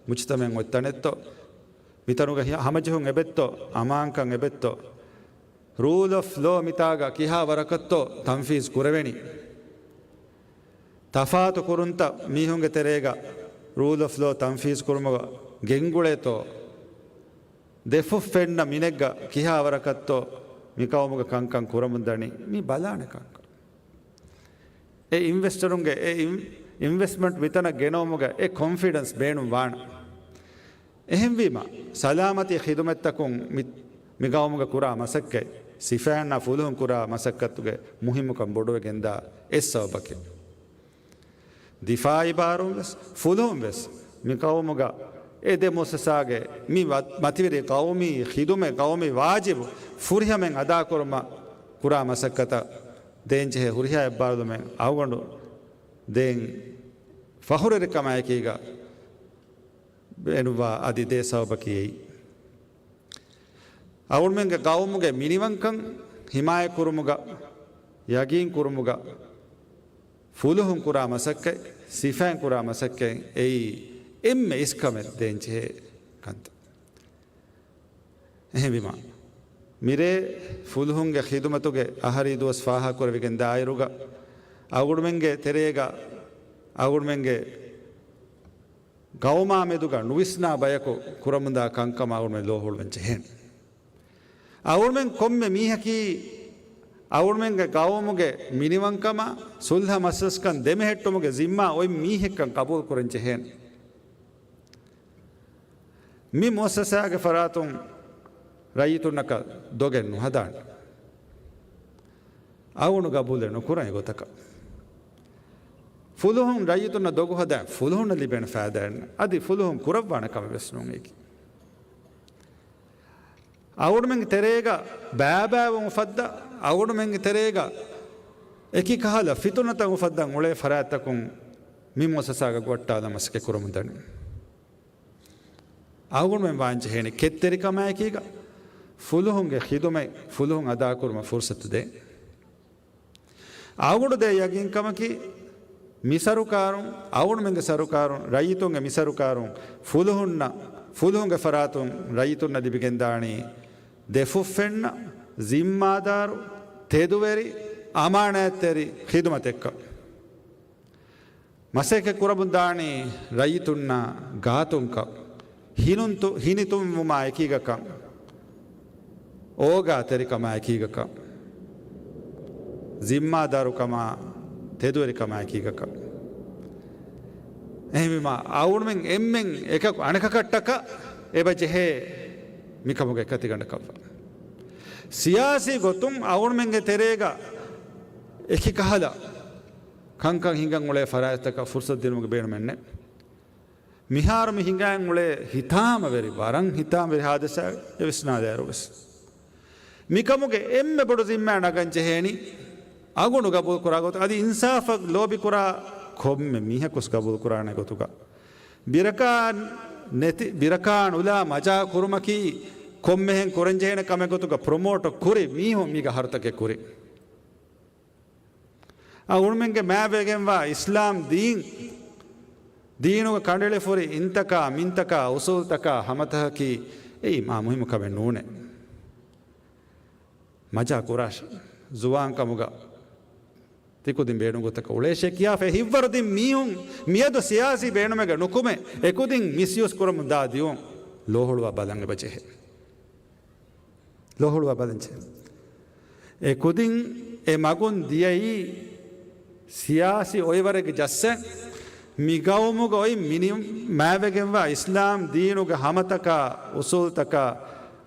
މުޖްތަމަޢެއް އޮތް ތަނެއްތޯ؟ މިތަނުގަ ހި-، ހަމަޖެހުން އެބެއްތޯ؟ އަމާންކަން އެބެއްތޯ؟ ރޫލް އޮފް ލޯ މިތާގަ ކިހާ ވަރަކަށްތޯ ތަންފީޒް ކުރެވެނީ؟ ތަފާތު ކުރުންތައް މީހުންގެ ތެރޭގަ ރޫލް އޮފް ލޯ ތަންފީޒް ކުރުމުގަ ގެންގުޅޭތޯ؟ ދެފުށް ފެންނަ މިނެއްގަ ކިހާ ވަރަކަށްތޯ މި ޤައުމުގަ ކަންކަން ކުރަމުންދަނީ؟ މި ބަލާނެ ކަންކަން. އެ އިންވެސްޓަރުންގެ އެ އިން-، އިންވެސްޓްމަންޓް މިތަނަށް ގެނައުމުގަ އެ ކޮންފިޑެންސް ބޭނުން ވާނެ. އެހެންވީމަ، ސަލާމަތީ ޚިދުމަތްތަކުން މި، މި ގައުމުގަ ކުރާ މަސައްކަތް، ސިފައިންނާ ފުލުހުން ކުރާ މަސައްކަތުގެ މުހިއްމުކަން ބޮޑުވެގެންދާ އެއް ސަބަބަކީ. ދިފާޢީ ބާރުން ވެސް، ފުލުހުން ވެސް، މި ޤައުމުގަ އެ ދެ މުއައްސަސާގެ މި ވަ-، މަތިވެރި ޤައުމީ ޚިދުމަތް، ޤައުމީ ވާޖިބު ފުރިހަމައިން އަދާކުރުމަށް ކުރާ މަސައްކަތަށް ދޭންޖެހޭ ހުރިހާ އެއްބާރުލުމެއް އަޅުގަނޑު ދޭން ފަޚުރުވެރިކަމާއެކީގަ ބޭނުންވާ އަދި ދޭ ސަބަބަކީ އެއީ. އަޅުގަނޑުމެންގެ ޤައުމުގެ މިނިވަންކަން ހިމާޔަތްކުރުމުގަ، ޔަގީންކުރުމުގަ، ފުލުހުން ކުރާ މަސައްކަތް، ސިފައިން ކުރާ މަސައްކަތް އެއީ އެންމެ އިސްކަމެއް ދޭންޖެހޭ ކަންތައް. އެހެންވީމަ، މިރޭ ފުލުހުންގެ ޚިދުމަތުގެ އަހަރީ ދުވަސް ފާހަގަކުރެވިގެން ދާއިރުގަ، އަޅުގަނޑުމެންގެ ތެރޭގަ އަޅުގަނޑުމެންގެ ގައުމާ މެދުގަ ނުވިސްނާ ބަޔަކު ކުރަމުންދާ ކަންކަމަށް އަޅުގަނޑުމެން ލޯހުޅުވަން ޖެހޭނެ. އަޅުގަނޑުމެން ކޮންމެ މީހަކީ އަޅުގަނޑުމެންގެ ގައުމުގެ މިނިވަންކަމާ، ސުލްހަ މަސަލަސްކަން ދެމެހެއްޓުމުގެ ޒިންމާ އޮތް މީހެއްކަން ޤަބޫލު ކުރަން ޖެހޭނެ. މި މުއައްސަސާގެ ފަރާތުން ރައްޔިތުންނަކަށް ދޮގެއް ނުހަދާނެ. އަޅުގަނޑު ގަބޫލެއް ނުކުރަން އެގޮތަކަށް. ފުލުހުން ރައްޔިތުންނަށް ދޮގު ހަދާ، ފުލުހުންނަށް ލިބޭނެ ފައިދާއެއް ނެތް. އަދި ފުލުހުން ކުރައްވާނެ ކަމެއް ވެސް ނޫން އޭގެ. އަޅުގަނޑުމެންގެ ތެރޭގަ ބައިބައިވުން އުފައްދާ، އަޅުގަނޑުމެންގެ ތެރޭގަ އެކި ކަހަލަ ފިތުނަތައް އުފައްދަން އުޅޭ ފަރާތްތަކުން މި މުއައްސަސާގަ އަގުވައްޓާލަން މަސައްކަތް ކުރަމުންދަނީ. އަޅުގަނޑުމެން ވާން ޖެހޭނެ ކެތްތެރިކަމާއެކީގަ ފުލުހުންގެ ޚިދުމަތް ފުލުހުން އަދާކުރުމަށް ފުރުސަތު ދޭން. އަޅުގަނޑު ދޭ ޔަގީންކަމަކީ، މި ސަރުކާރުން، އަޅުގަނޑުމެންގެ ސަރުކާރުން، ރައްޔިތުންގެ މި ސަރުކާރުން ފުލުހުންނަށް، ފުލުހުންގެ ފަރާތުން ރައްޔިތުންނަށް ލިބިގެންދާނީ ދެފުށް ފެންނަ، ޒިންމާދާރު، ތެދުވެރި، އަމާނާތްތެރި ޚިދުމަތެއްކަން. މަސައްކަތް ކުރަމުން ދާނީ ރައްޔިތުންނާ ގާތުންކަން، ހިނުންތު-، ހިނިތުންވުމާ އެކީގަކަން، އޯގާތެރިކަމާ އެކީގަކަން، ޒިންމާދާރުކަމާ ތެދުވެރިކަމާ އެކީގަކަން. އެހެންވީމާ، އަޅުގަނޑުމެން އެންމެން އެކަކު އަނެކަކަށްޓަކަ އެބަ ޖެހޭ މިކަމުގެ އެކަތިގަނޑަކަށްވާ. ސިޔާސީ ގޮތުން އަޅުގަނޑުމެންގެ ތެރޭގަ އެކި ކަހަލަ ކަންކަން ހިނގަން އުޅޭ ފަރާތްތަކަށް ފުރުސަތު ދިނުމުގެ ބޭނުމެއް ނެތް. މިހާރު މި ހިނގަން އުޅޭ ހިތާމަވެރި، ވަރަށް ހިތާމަވެރި ހާދިސާ އެ ވިސްނާލާއިރު ވެސް. މިކަމުގެ އެންމެ ބޮޑު ޒިންމާ ނަގަން ޖެހޭނީ، އަގުނޑު ގަބޫލު ކުރާ ގޮތު، އަދި އިންސާފަށް ލޯބި ކުރާ ކޮންމެ މީހަކުސް ގަބޫލު ކުރާނެ ގޮތުގަ. ބިރަކާ ނެތި، ބިރަކާ ނުލާ މަޖާ ކުރުމަކީ ކޮންމެހެން ކުރަން ޖެހޭނެ ކަމެއް ގޮތުގަ ޕްރޮމޯޓް ކުރި މީހުން މީގަ ހަރުތަކެއް ކުރި. އަ، އުޅުމެންގެ މާވެގެންވާ އިސްލާމް ދީން، ދީނުގެ ކަނޑައެޅިފުރި އިންތަކާ، މިންތަކާ، އުސޫލްތަކާ ހަމަތަކަކީ އެއީ މާ މުހިއްމު ކަމެއް ނޫނޭ. މަޖާ ކުރާށި، ޒުވާން ކަމުގަ ތިކުދިން ބޭނުން ގޮތަކަށް އުޅޭށޭ ކިޔާފަ ހިތްވަރުދިން މީހުން މިއަދު ސިޔާސީ ބޭނުމެއްގަ ނުކުމެ، އެކުދިން މިސްޔޫސް ކުރަމުން ދާ ދިއުން ލޯހުޅުވާ ބަލަން އެބަ ޖެހޭ. ލޯހުޅުވާ ބަލަން ޖެހޭ. އެކުދިން އެ މަގުން ދިޔައީ ސިޔާސީ އޮއިވަރެއްގެ ޖައްސަން. މި ގައުމުގަ އޮތް މިނި މާވެގެންވާ އިސްލާމް ދީނުގެ ހަމަތަކާ، އުސޫލްތަކާ،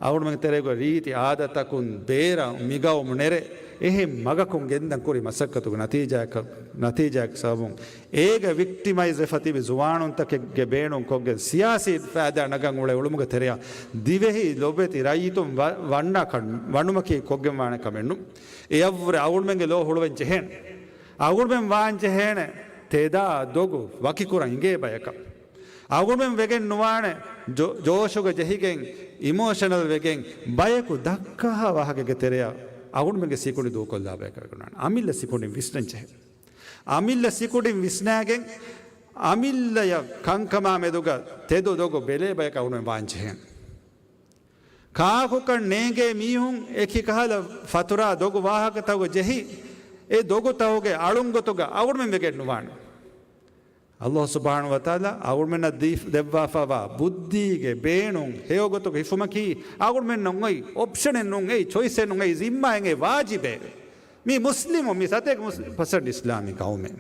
އަޅުގަނޑުމެން ތެރޭގަ ރީތި އާދަތަކުން ބޭރަށް މި ގައުމު ނެރެ، އެހެން މަގަކުން ގެންދަން ކުރި މަސައްކަތުގެ ނަތީޖާއަކަށް، ނަތީޖާއަކަށް ސަބަބުން އޭގަ ވިކްޓިމައިޒް ވެފަ ތިބި ޒުވާނުންތަކެއްގެ ބޭނުން ކޮށްގެން ސިޔާސީ ފައިދާ ނަގަން އުޅޭ އުޅުމުގެ ތެރެއަށް ދިވެހި ލޮބެތި ރައްޔިތުން ވަ-، ވަންނާކަށް ވަނުމަކީ ކޮށްގެންވާނެ ކަމެއް ނޫން. އެއަށްވުރެ އަޅުގަނޑުމެންގެ ލޯ ހުޅުވެން ޖެހޭނެ. އަޅުގަނޑުމެން ވާން ޖެހޭނެ ތެދާ ދޮގު ވަކިކުރަން އިނގޭ ބަޔަކަށް. އަޅުގަނޑުމެން ވެގެން ނުވާނެ ޖޯ-، ޖޯޝުގަ ޖެހިގެން، އިމޯޝަނަލް ވެގެން ބަޔަކު ދައްކާ ވާހަކައެއްގެ ތެރެއަށް އަޅުގަނޑުމެންގެ ސިކުނޑި ދޫކޮށްލާ ބަޔަކަށް ވެގެން ނުވާނެ. އަމިއްލަ ސިކުނޑިން ވިސްނަން ޖެހޭ. އަމިއްލަ ސިކުނޑިން ވިސްނާގެން، އަމިއްލަޔަށް ކަންކަމާ މެދުގަ ތެދު ދޮގު ބެލޭ ބަޔަކަށް އަޅުގަނޑުމެން ވާން ޖެހޭނެ. ކާކުކަން ނޭނގޭ މީހުން އެކި ކަހަލަ ފަތުރާ ދޮގު ވާހަކަތަކުގަ ޖެހި، އެ ދޮގުތަކުގެ އަޅުންގޮތުގަ އަޅުގަނޑުމެން ވެގެން ނުވާނެ. ﷲ ސުބްޙާނަހޫ ވަތަޢާލާ އަޅުގަނޑުމެންނަށް ދީ-، ދެއްވާފައިވާ ބުއްދީގެ ބޭނުން ހެޔޮގޮތުގަ ހިފުމަކީ، އަޅުގަނޑުމެންނަށް އޮތް އޮޕްޝަނެއް ނޫން، އެއީ ޗޮއިސެއް ނޫން، އެއީ ޒިންމާއެއް، އެއީ ވާޖިބެއް. މީ މުސްލިމު، މީ ސަތޭކަ މުސް-، ޕަސެންޓް އިސްލާމީ ޤައުމެއް.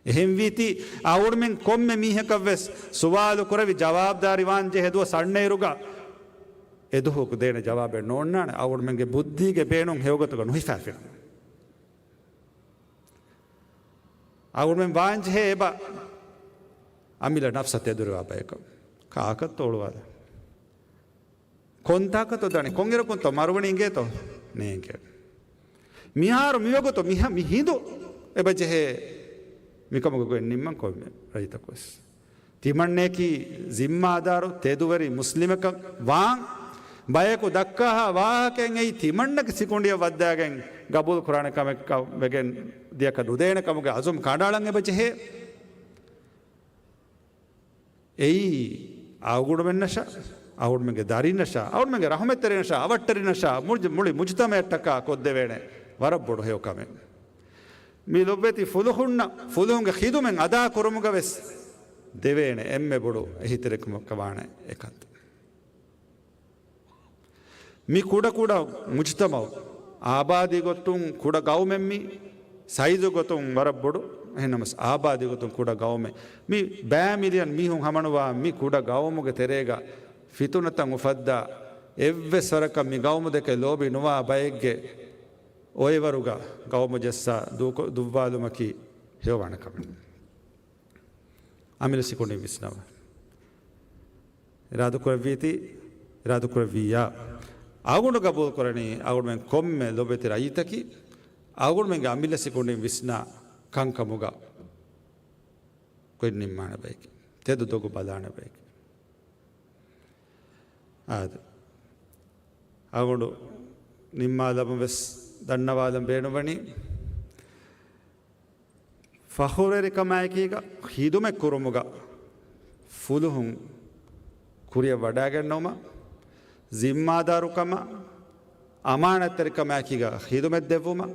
އެހެންވީތީ، އަޅުގަނޑުމެން ކޮންމެ މީހަކަށްވެސް ސުވާލު ކުރެވި ޖަވާބުދާރީ ވާން ޖެހޭ ދުވަސް އަންނައިރުގަ، އެ ދުވަހު ދޭނެ ޖަވާބެއް ނޯންނާނެ، އަޅުގަނޑުމެންގެ ބުއްދީގެ ބޭނުން ހެޔޮގޮތުގަ ނުހިފާފިނަމަ. އަޅުގަނޑުމެން ވާންޖެހޭ އެބަ އަމިއްލަ ނަފްސަށް ތެދުވެރިވާ ބަޔަކަށް. ކާކަށްތޯ އޮޅުވާލާ؟ ކޮންތާކަށްތޯ ދަނީ؟ ކޮންއިރަކުންތޯ މަރުވަނީ އިނގޭތޯ؟ ނޭނގޭ. މިހާރު މިވަގުތު މިހަ-، މި ހިނދު އެބަ ޖެހޭ މިކަމުގެ ގޮތް ނިންމަން ކޮންމެ ރައްޔިތަކުވެސް. ތިމަންނައަކީ ޒިންމާދާރު ތެދުވެރި މުސްލިމަކަށް ވާން، ބަޔަކު ދައްކާހާ ވާހަކައިން އެއީ ތިމަންނަގެ ސިކުނޑިއަށް ވައްދާގެން ގަބޫލު ކުރާނެ ކަމެއް ކަ-، ވެގެން ދިޔަކަށް ނުދޭނެ ކަމުގެ އަޒުމް ކަނޑައަޅަން އެބަ ޖެހޭ. އެއީ އަޅުގަނޑުމެންނަށާ، އަޅުގަނޑުމެންގެ ދަރިންނަށާ، އަޅުގަނޑުމެންގެ ރަޙުމަތްތެރިންނަށާ، އަވަށްޓެރިންނަށާ، މުޅި، މުޅި މުޖުތަމަޢަށްޓަކާ ކޮށްދެވޭނެ ވަރަށް ބޮޑު ހެޔޮ ކަމެއް. މި ލޮބުވެތި ފުލުހުންނަށް، ފުލުހުންގެ ޚިދުމަތް އަދާ ކުރުމުގަ ވެސް ދެވޭނެ އެންމެ ބޮޑު އެހީތެރިކަމަކަށް ވާނެ އެކަންތައް. މި ކުޑަކުޑަ މުޖުތަމަޢު، އާބާދީ ގޮތުން ކުޑަ ގައުމެއް، މި ސައިޒު ގޮތުން ވަރަށް ބޮޑު، އެހެންނަމަސް އާބާދީ ގޮތުން ކުޑަ ގައުމެއް. މި ބައި މިލިއަން މީހުން ހަމަނުވާ މި ކުޑަ ގައުމުގެ ތެރޭގަ ފިތުނަތައް އުފައްދާ، އެއްވެސް ވަރަކަށް މި ގައުމުދެކެ ލޯބި ނުވާ ބައެއްގެ އޮއިވަރުގަ ގައުމު ޖައްސާ ދޫކޮ-، ދުއްވާލުމަކީ ހެޔޮވާނެ ކަމެއް. އަމިއްލަ ސިކުނޑިން ވިސްނަވާ. އިރާދަކުރެއްވީތީ، އިރާދަކުރެއްވިއްޔާ، އަޅުގަނޑު ގަބޫލުކުރަނީ އަޅުގަނޑުމެން ކޮންމެ ލޮބެތި ރައްޔިތަކީ އަޅުގަނޑުމެންގެ އަމިއްލަ ސިކުނޑިން ވިސްނާ ކަންކަމުގަ ގޮތް ނިންމާނެ ބަޔަކީ، ތެދު ދޮގު ބަލާނެ ބަޔަކީ. އާދެ، އަޅުގަނޑު ނިންމާލަމުން ވެސް ދަންނަވާލަން ބޭނުންވަނީ، ފަޚުރުވެރިކަމާއެކީގަ ޚިދުމަތް ކުރުމުގަ ފުލުހުން ކުރިއަށް ވަޑައިގަންނަވުމަށް، ޒިންމާދާރުކަމާ އަމާނަތްތެރިކަމާއެކީގަ ޚިދުމަތް ދެއްވުމަށް،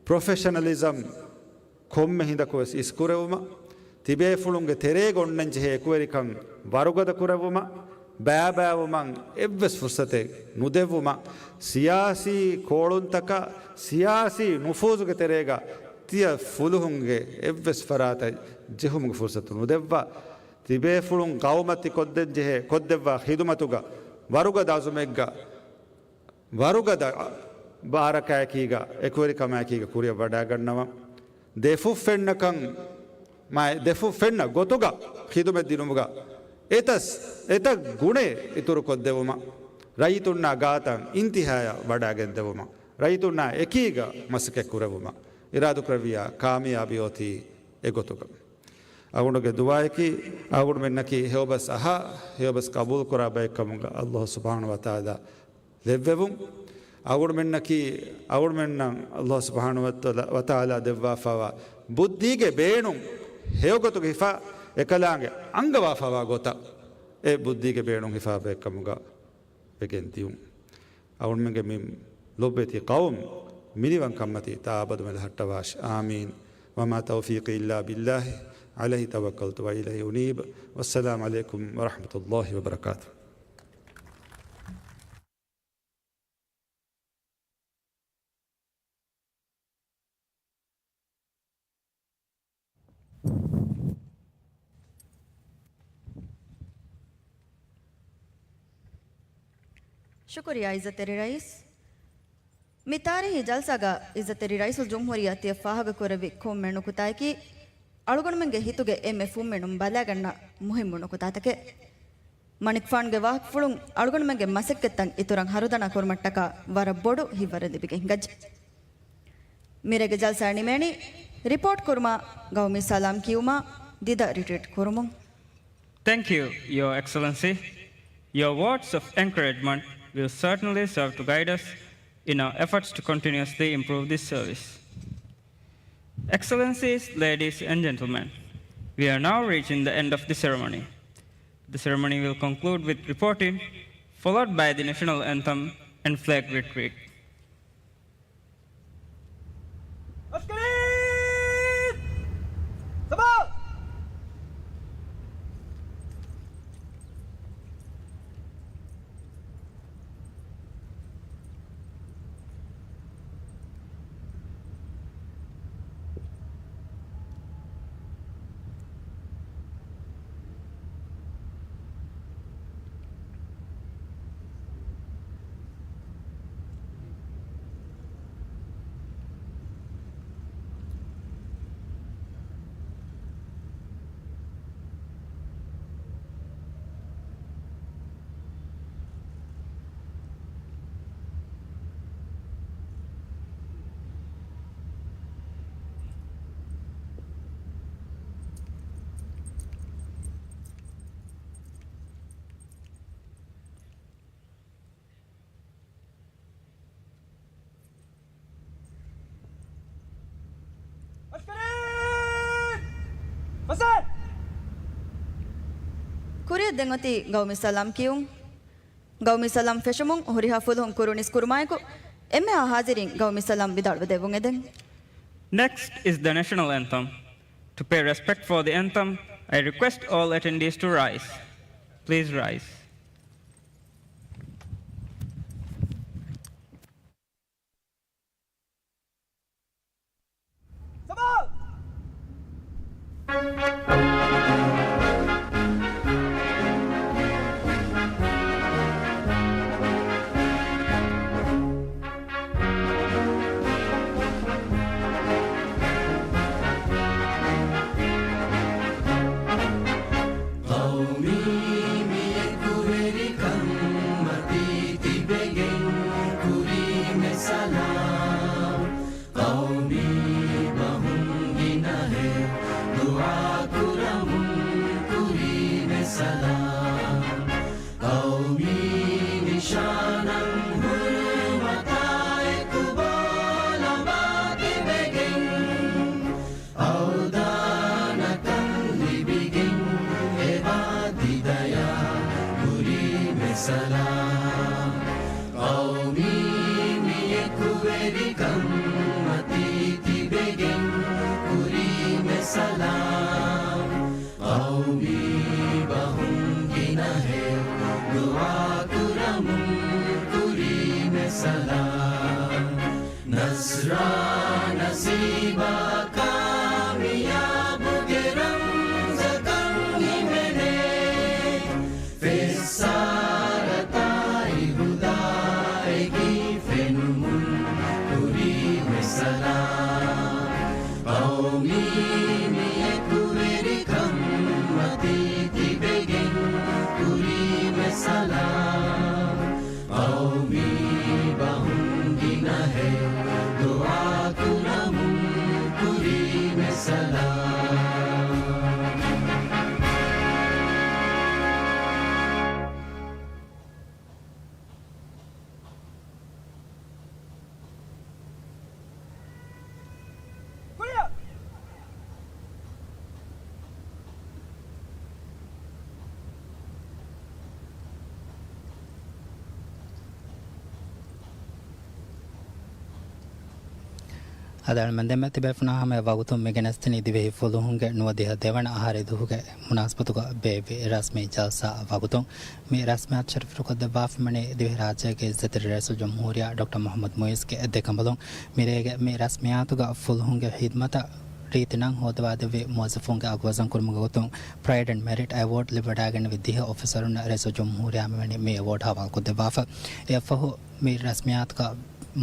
ޕްރޮފެޝަނަލިޒަމް ކޮންމެ ހިނދަކުވެސް އިސްކުރެވުމަށް، ތިބޭފުޅުންގެ ތެރޭގަ އޮންނަންޖެހޭ އެކުވެރިކަން ވަރުގަދަ ކުރެއްވުމަށް، ބައިބައިވުމަށް އެއްވެސް ފުރުސަތެއް ނުދެއްވުމަށް، ސިޔާސީ ކޯޅުންތަކަށް ސިޔާސީ ނުފޫޒުގެ ތެރޭގަ ތިޔަ ފުލުހުންގެ އެއްވެސް ފަރާތަށް ޖެހުމުގެ ފުރުސަތު ނުދެއްވާ، ތިބޭފުޅުން ގައުމަށް ތި ކޮށްދޭންޖެހޭ، ކޮށްދެއްވާ ޚިދުމަތުގަ ވަރުގަދަ އަޒުމެއްގަ ވަރުގަދަ ބާރަކާއެކީގަ، އެކުވެރިކަމާއެކީގަ ކުރިއަށް ވަޑާގަންނަވަން. ދެފުށް ފެންނަކަން، މާ، ދެފުށް ފެންނަ ގޮތުގަ ޚިދުމަތް ދިނުމުގަ އެތަސް، އެތައް ގުނައެއް އިތުރުކޮށްދެވުމަށް، ރައްޔިތުންނާ ގާތަށް އިންތިހާޔަށް ވަޑާގެންދެވުމަށް، ރައްޔިތުންނާ އެކީގަ މަސައްކަތް ކުރެވުމަށް، އިރާދަކުރެއްވިއްޔާ ކާމިޔާބީ އޮތީ އެގޮތުގަ. އަޅުގަނޑުގެ ދުޢާއަކީ، އަޅުގަނޑުމެންނަކީ ހެޔޮބަސް އަހާ، ހެޔޮބަސް ޤަބޫލުކުރާ ބައެއްކަމުގަ ﷲ ސުބްޙާނަހޫ ވަތަޢާލާ ލެއްވެވުން. އަޅުގަނޑުމެންނަކީ، އަޅުގަނޑުމެންނަށް ﷲ ސުބްޙާނަހޫ ވަތަޢާލާ ދެއްވާފައިވާ ބުއްދީގެ ބޭނުން ހެޔޮގޮތުގަ ހިފާ، އެކަލާނގެ އަންގަވާފައިވާ ގޮތަށް އެ ބުއްދީގެ ބޭނުން ހިފާ ބައެއްކަމުގަ ވެގެން ދިޔުން. އަޅުގަނޑުމެންގެ މި ލޮބުވެތި ޤައުމު މިނިވަންކަންމަތީ ތާ އަބަދުމެ ލަހައްޓަވާށި. އާމީން. وما توفيقي إلا بالله عليه توكلت وإليه أنيب. والسلام عليكم ورحمة الله وبركاته. ޝުކުރިއްޔާ އިއްޒަތްތެރި ރައީސް. މި ތާރީހީ ޖަލްސާގަ އިއްޒަތްތެރި ރައީސުލްޖުމްހޫރިއްޔާ ތިޔަ ފާހަގަކުރެއްވި ކޮންމެ ނުކުތާއަކީ، އަޅުގަނޑުމެންގެ ހިތުގެ އެންމެ ފުންމިނުން ބަލާގަންނަ މުހިއްމު ނުކުތާތަކެއް. މަނިކުފާނުގެ ވާހަކަފުޅުން އަޅުގަނޑުމެންގެ މަސައްކަތްތައް އިތުރަށް ހަރުދަނާ ކުރުމަށްޓަކާ ވަރަށް ބޮޑު ހިތްވަރެއް ލިބިގެން ހިނގައްޖެ. މިރޭގެ ޖަލްސާ ނިމޭނީ ރިޕޯޓް ކުރުމާ، ގައުމީ ސަލާމް ކިޔުމާ، ދިދަ ރިޓްރީޓް ކުރުމުން. Thank you, Your Excellency. Your words of encouragement will certainly serve to guide us in our efforts to continuously improve this service. Excellencies, ladies and gentlemen, we are now reaching the end of the ceremony. The ceremony will conclude with reporting, followed by the national anthem and flag retreat. ކުރިއަށް ދެން އޮތީ ގައުމީ ސަލާމް ކިޔުން. ގައުމީ ސަލާމް ފެށުމުން ހުރިހާ ފުލުހުން ކުރު ނިސްކުރުމާއެކު، އެންމެހާ ހާޒިރީން ގައުމީ ސަލާމް ވިދާޅުވެދެއްވުން އެދެން. Next is the national anthem. To pay respect for the anthem, I request all attendees to rise. Please rise. ޤައުމީ މި އެކުވެރިކަންމަތީ ތިބެގެން ކުރީމެ ސަލާމް. ޤައުމީ ބަހުން ގިނަހެއް ދުޢާ ކުރަމުން ކުރީމެ ސަލާމް. ޤައުމީ ނިޝާނަށް ހުރުމަތާއެކު ބޯލަމާ ތިބެގެން އަވްދާނަކަން ލިބިގެން އެބާ ދިދަޔާ ކުރީމެ ސަލާމް. ޤައުމީ މި އެކުވެރިކަންމަތީ ތިބެގެން ކުރީމެ ސަލާމް. ޤައުމީ ބަހުން ގިނަހެއް ދުޢާ ކުރަމުން ކުރީމެ ސަލާމް. ނަޞްރާ ނަސީބާ ކާމިޔާބުގެ ރަމްޒަކަށް ހިމެނޭ. ފެއްސާރަތާއި ހުދާއެކީ ފެނުމުން އަދި އަޅުމެން ދެންމެ ތިބޭފުޅުންނާ ހަމަޔަށް ވަގުތުން މި ގެނެސްދިނީ ދިވެހި ފުލުހުންގެ ނުވަދިހަ ދެވަނަ އަހަރެއް ދުވަހުގެ މުނާސަބަތުގަ ބޭއްވި ރަސްމީ ޖަލްސާ ވަގުތުން. މި ރަސްމިއްޔާތު ޝަރަފުކޮށްދެއްވާފައިވަނީ ދިވެހިރާއްޖޭގެ އިއްޒަތްތެރި ރައީސުލްޖުމްހޫރިއްޔާ ޑޮކްޓަރ މުޙައްމަދު މުޢިއްޒުގެ ދެކަނބަލުން. މިރޭގެ މި ރަސްމިއްޔާތުގަ ފުލުހުންގެ ޚިދްމަތަށް ރީތި ނަން ހޯދަވާދެއްވި މުވައްޒަފުންގެ އަގު ވަޒަންކުރުމުގެ ގޮތުން ޕްރައިޑް އެންޑް މެރިޓް އެވޯޑް ލިބިވަޑައިގެންނެވި ދިހަ އޮފިސަރުންނަށް ރައީސުލްޖުމްހޫރިއްޔާ މިވަނީ މި އެވޯޑް ހަވާލުކޮށްދެއްވާފަ. އެއަށްފަހު މި ރަސްމިއްޔާތުގަ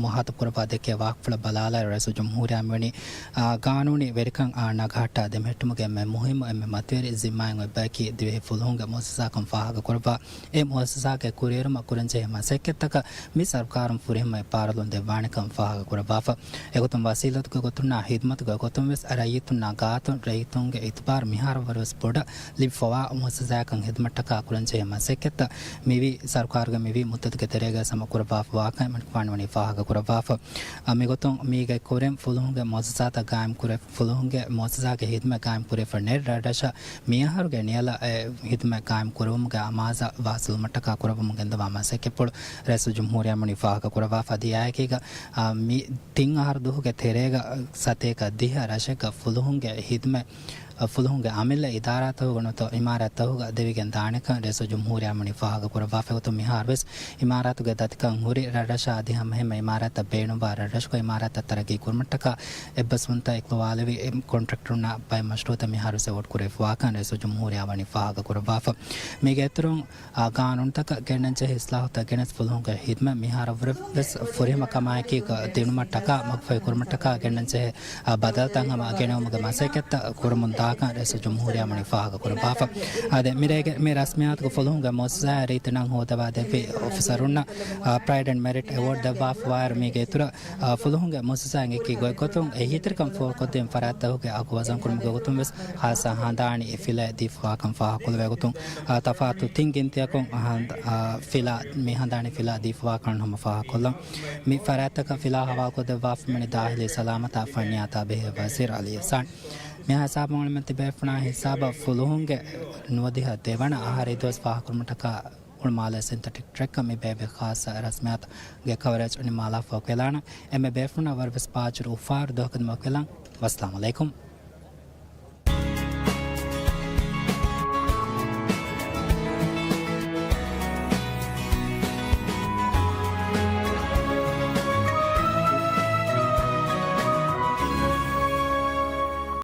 މުޚާތަބުކުރައްވާ ދެއްކޭ ވާހަކަފުޅަށް ބަލާލާއިރު ރައީސުލްޖުމްހޫރިއްޔާ މިވަނީ، އާ، ގާނޫނީ ވެރިކަން، އާ، ނަގަހައްޓާ ދެމެހެއްޓުމުގެ އެންމެ މުހިއްމު އެންމެ މަތިވެރި ޒިންމާއެއް އޮތް ބަޔަކީ ދިވެހި ފުލުހުންގެ މުއައްސަސާކަން ފާހަގަކުރައްވާ، އެ މުއައްސަސާގެ ކުރިއެރުމަށް ކުރަންޖެހޭ މަސައްކަތްތަކަށް މި ސަރުކާރުން ފުރިހަމަ އެއްބާރުލުން ދެއްވާނެކަން ފާހަގަކުރައްވާފަ. އެގޮތުން ވަސީލަތުގެ ގޮތުންނާ ޚިދްމަތުގެ ގޮތުން ވެސް ރައްޔިތުންނާ ގާތުން ރައްޔިތުންގެ އިތުބާރު މިހާރު ވަރަށްވެސް ބޮޑަށް ލިބިފަވާ މުއައްސަސާއަކަށް ޚިދްމަތްތަކާ ކުރަންޖެހޭ މަސައްކަތްތައް މިވީ ސަރުކާރުގެ މިވީ މުއްދަތުގެ ތެރޭގަ ހަމަ ކުރައްވާފަވާކަން އެމަނިކުފާނު ވަނީ ފާހަގަކުރައްވާފަ. އަ، މިގޮތުން މީގެ ކުރިން ފުލުހުންގެ މުއައްސަސާތައް ގާއިމްކުރެ، ފުލުހުންގެ މުއައްސަސާގެ ޚިދްމަތް ގާއިމްކުރެވިފަ ނެތް ރަށްރަށަށް މިއަހަރުގެ ނިޔަލަށް އެ ޚިދްމަތް ގާއިމް ކުރެވުމުގެ އަމާޒަށް ވާސިލުވުމަށްޓަކާ ކުރައްވަމުން ގެންދަވާ މަސައްކަތްޕުޅު ރައީސުލްޖުމްހޫރިއްޔާ މިވަނީ ފާހަގަކުރައްވާފަ. އަދި އާއެކީގަ، އާ، މި ތިން އަހަރު ދުވަހުގެ ތެރޭގަ ސަތޭކަ ދިހަ ރަށެއްގަ ފުލުހުންގެ ޚިދްމަތް، އާ، ފުލުހުންގެ އަމިއްލަ އިދާރާތަކުގަ ނުވަތަ އިމާރާތްތަކުގަ ދެވިގެން ދާނެކަން ރައީސުލްޖުމްހޫރިއްޔާ މިވަނީ ފާހަގަކުރައްވާފަ. އެގޮތުން މިހާރުވެސް އިމާރާތުގެ ދަތިކަން ހުރި ރަށްރަށާ އަދި ހަމައެހެންމެ އިމާރާތްތައް ބޭނުންވާ ރަށްރަށުގަ އިމާރާތްތައް ތަރައްގީ ކުރުމަށްޓަކާ އެއްބަސްވުންތައް އިއްކުލާލެވި، އެ، ކޮންޓްރެކްޓަރުންނާ ބައެއް މަޝްރޫޢުތައް މިހާރުވެސް އެވޯޑް ކުރެވިފަވާކަން ރައީސުލްޖުމްހޫރިއްޔާ ވަނީ ފާހަގަކުރައްވާފަ. މީގެ އިތުރުން، އާ، ގާނޫނުތަކަށް ގެންނަންޖެހޭ އިސްލާހުތައް ގެނެސް ފުލުހުންގެ ޚިދްމަތް މިހާރަށްވުރެ ވެސް ފުރިހަމަ ކަމާއެކީ ދިނުމަށްޓަކާ މަގުފަހި ކުރުމަށްޓަކާ ގެންނަންޖެހޭ، އާ، ބަދަލުތައް ހަމަ ގެނެވުމުގެ މަސައްކަތްތައް ކުރަމުން ދާކަން ރައީސުލްޖުމްހޫރިއްޔާ ވަނީ ފާހަގަކުރައްވާފަ. އާދެ، މިރޭގެ މި ރަސްމިއްޔާތުގަ ފުލުހުންގެ މުއައްސަސާއާ ރީތި ނަން ހޯދަވާ ދެއްވި އޮފިސަރުންނަށް، އާ، ޕްރައިޑް އެންޑް މެރިޓް އެވޯޑް ދެއްވާފަވާއިރު މީގެ އިތުރަށް، އާ، ފުލުހުންގެ މުއައްސަސާއިން އެކި ގޮތްގޮތުން އެހީތެރިކަން ފޯރުކޮށްދޭން ފަރާތްތަކުގެ އަގު ވަޒަންކުރުމުގެ ގޮތުން ވެސް ޚާއްސަ ހަނދާނީ ފިލައެއް ދީފަވާކަން ފާހަގަކޮށްލެވޭ ގޮތުން، އާ، ތަފާތު ތިން ގިންތިއަކުން ހަނދ-، އާ، ފިލާ، މި ހަނދާނީ ފިލާ ދީފަވާކަން ހަމަ ފާހަގަކޮށްލަން. މި ފަރާތްތަކަށް ފިލާ ހަވާލުކޮށްދެއްވާފަ މިވަނީ ދާޚިލީ ސަލާމަތާ ފަންނިޔާތާ ބެހޭ ވަޒީރު އަލީ އިޙްސާން. މިހާ ހިސާބުން އަޅުމެން ތިބޭފުޅުންނާ ހިސާބަށް ފުލުހުންގެ ނުވަދިހަ ދެވަނަ އަހަރު އެދުވަސް ފާހަގަކުރުމަށްޓަކާ ހުޅުމާލޭ ސިންތެޓިކް ޓްރެކް މި ބޭއްވި ޚާއްޞަ ރަސްމިއްޔާތުގެ ކަވަރޭޖް ނިންމާލާފަ އޮކިލާނަ. އެންމެ ބޭފުޅުންނަށް ވަރަށްވެސް ބާއްޖަވެރި އުފާވެރި ދުވަހަކަށް އޮކިލާން. ވައްސަލާމު ޢަލައިކުމް.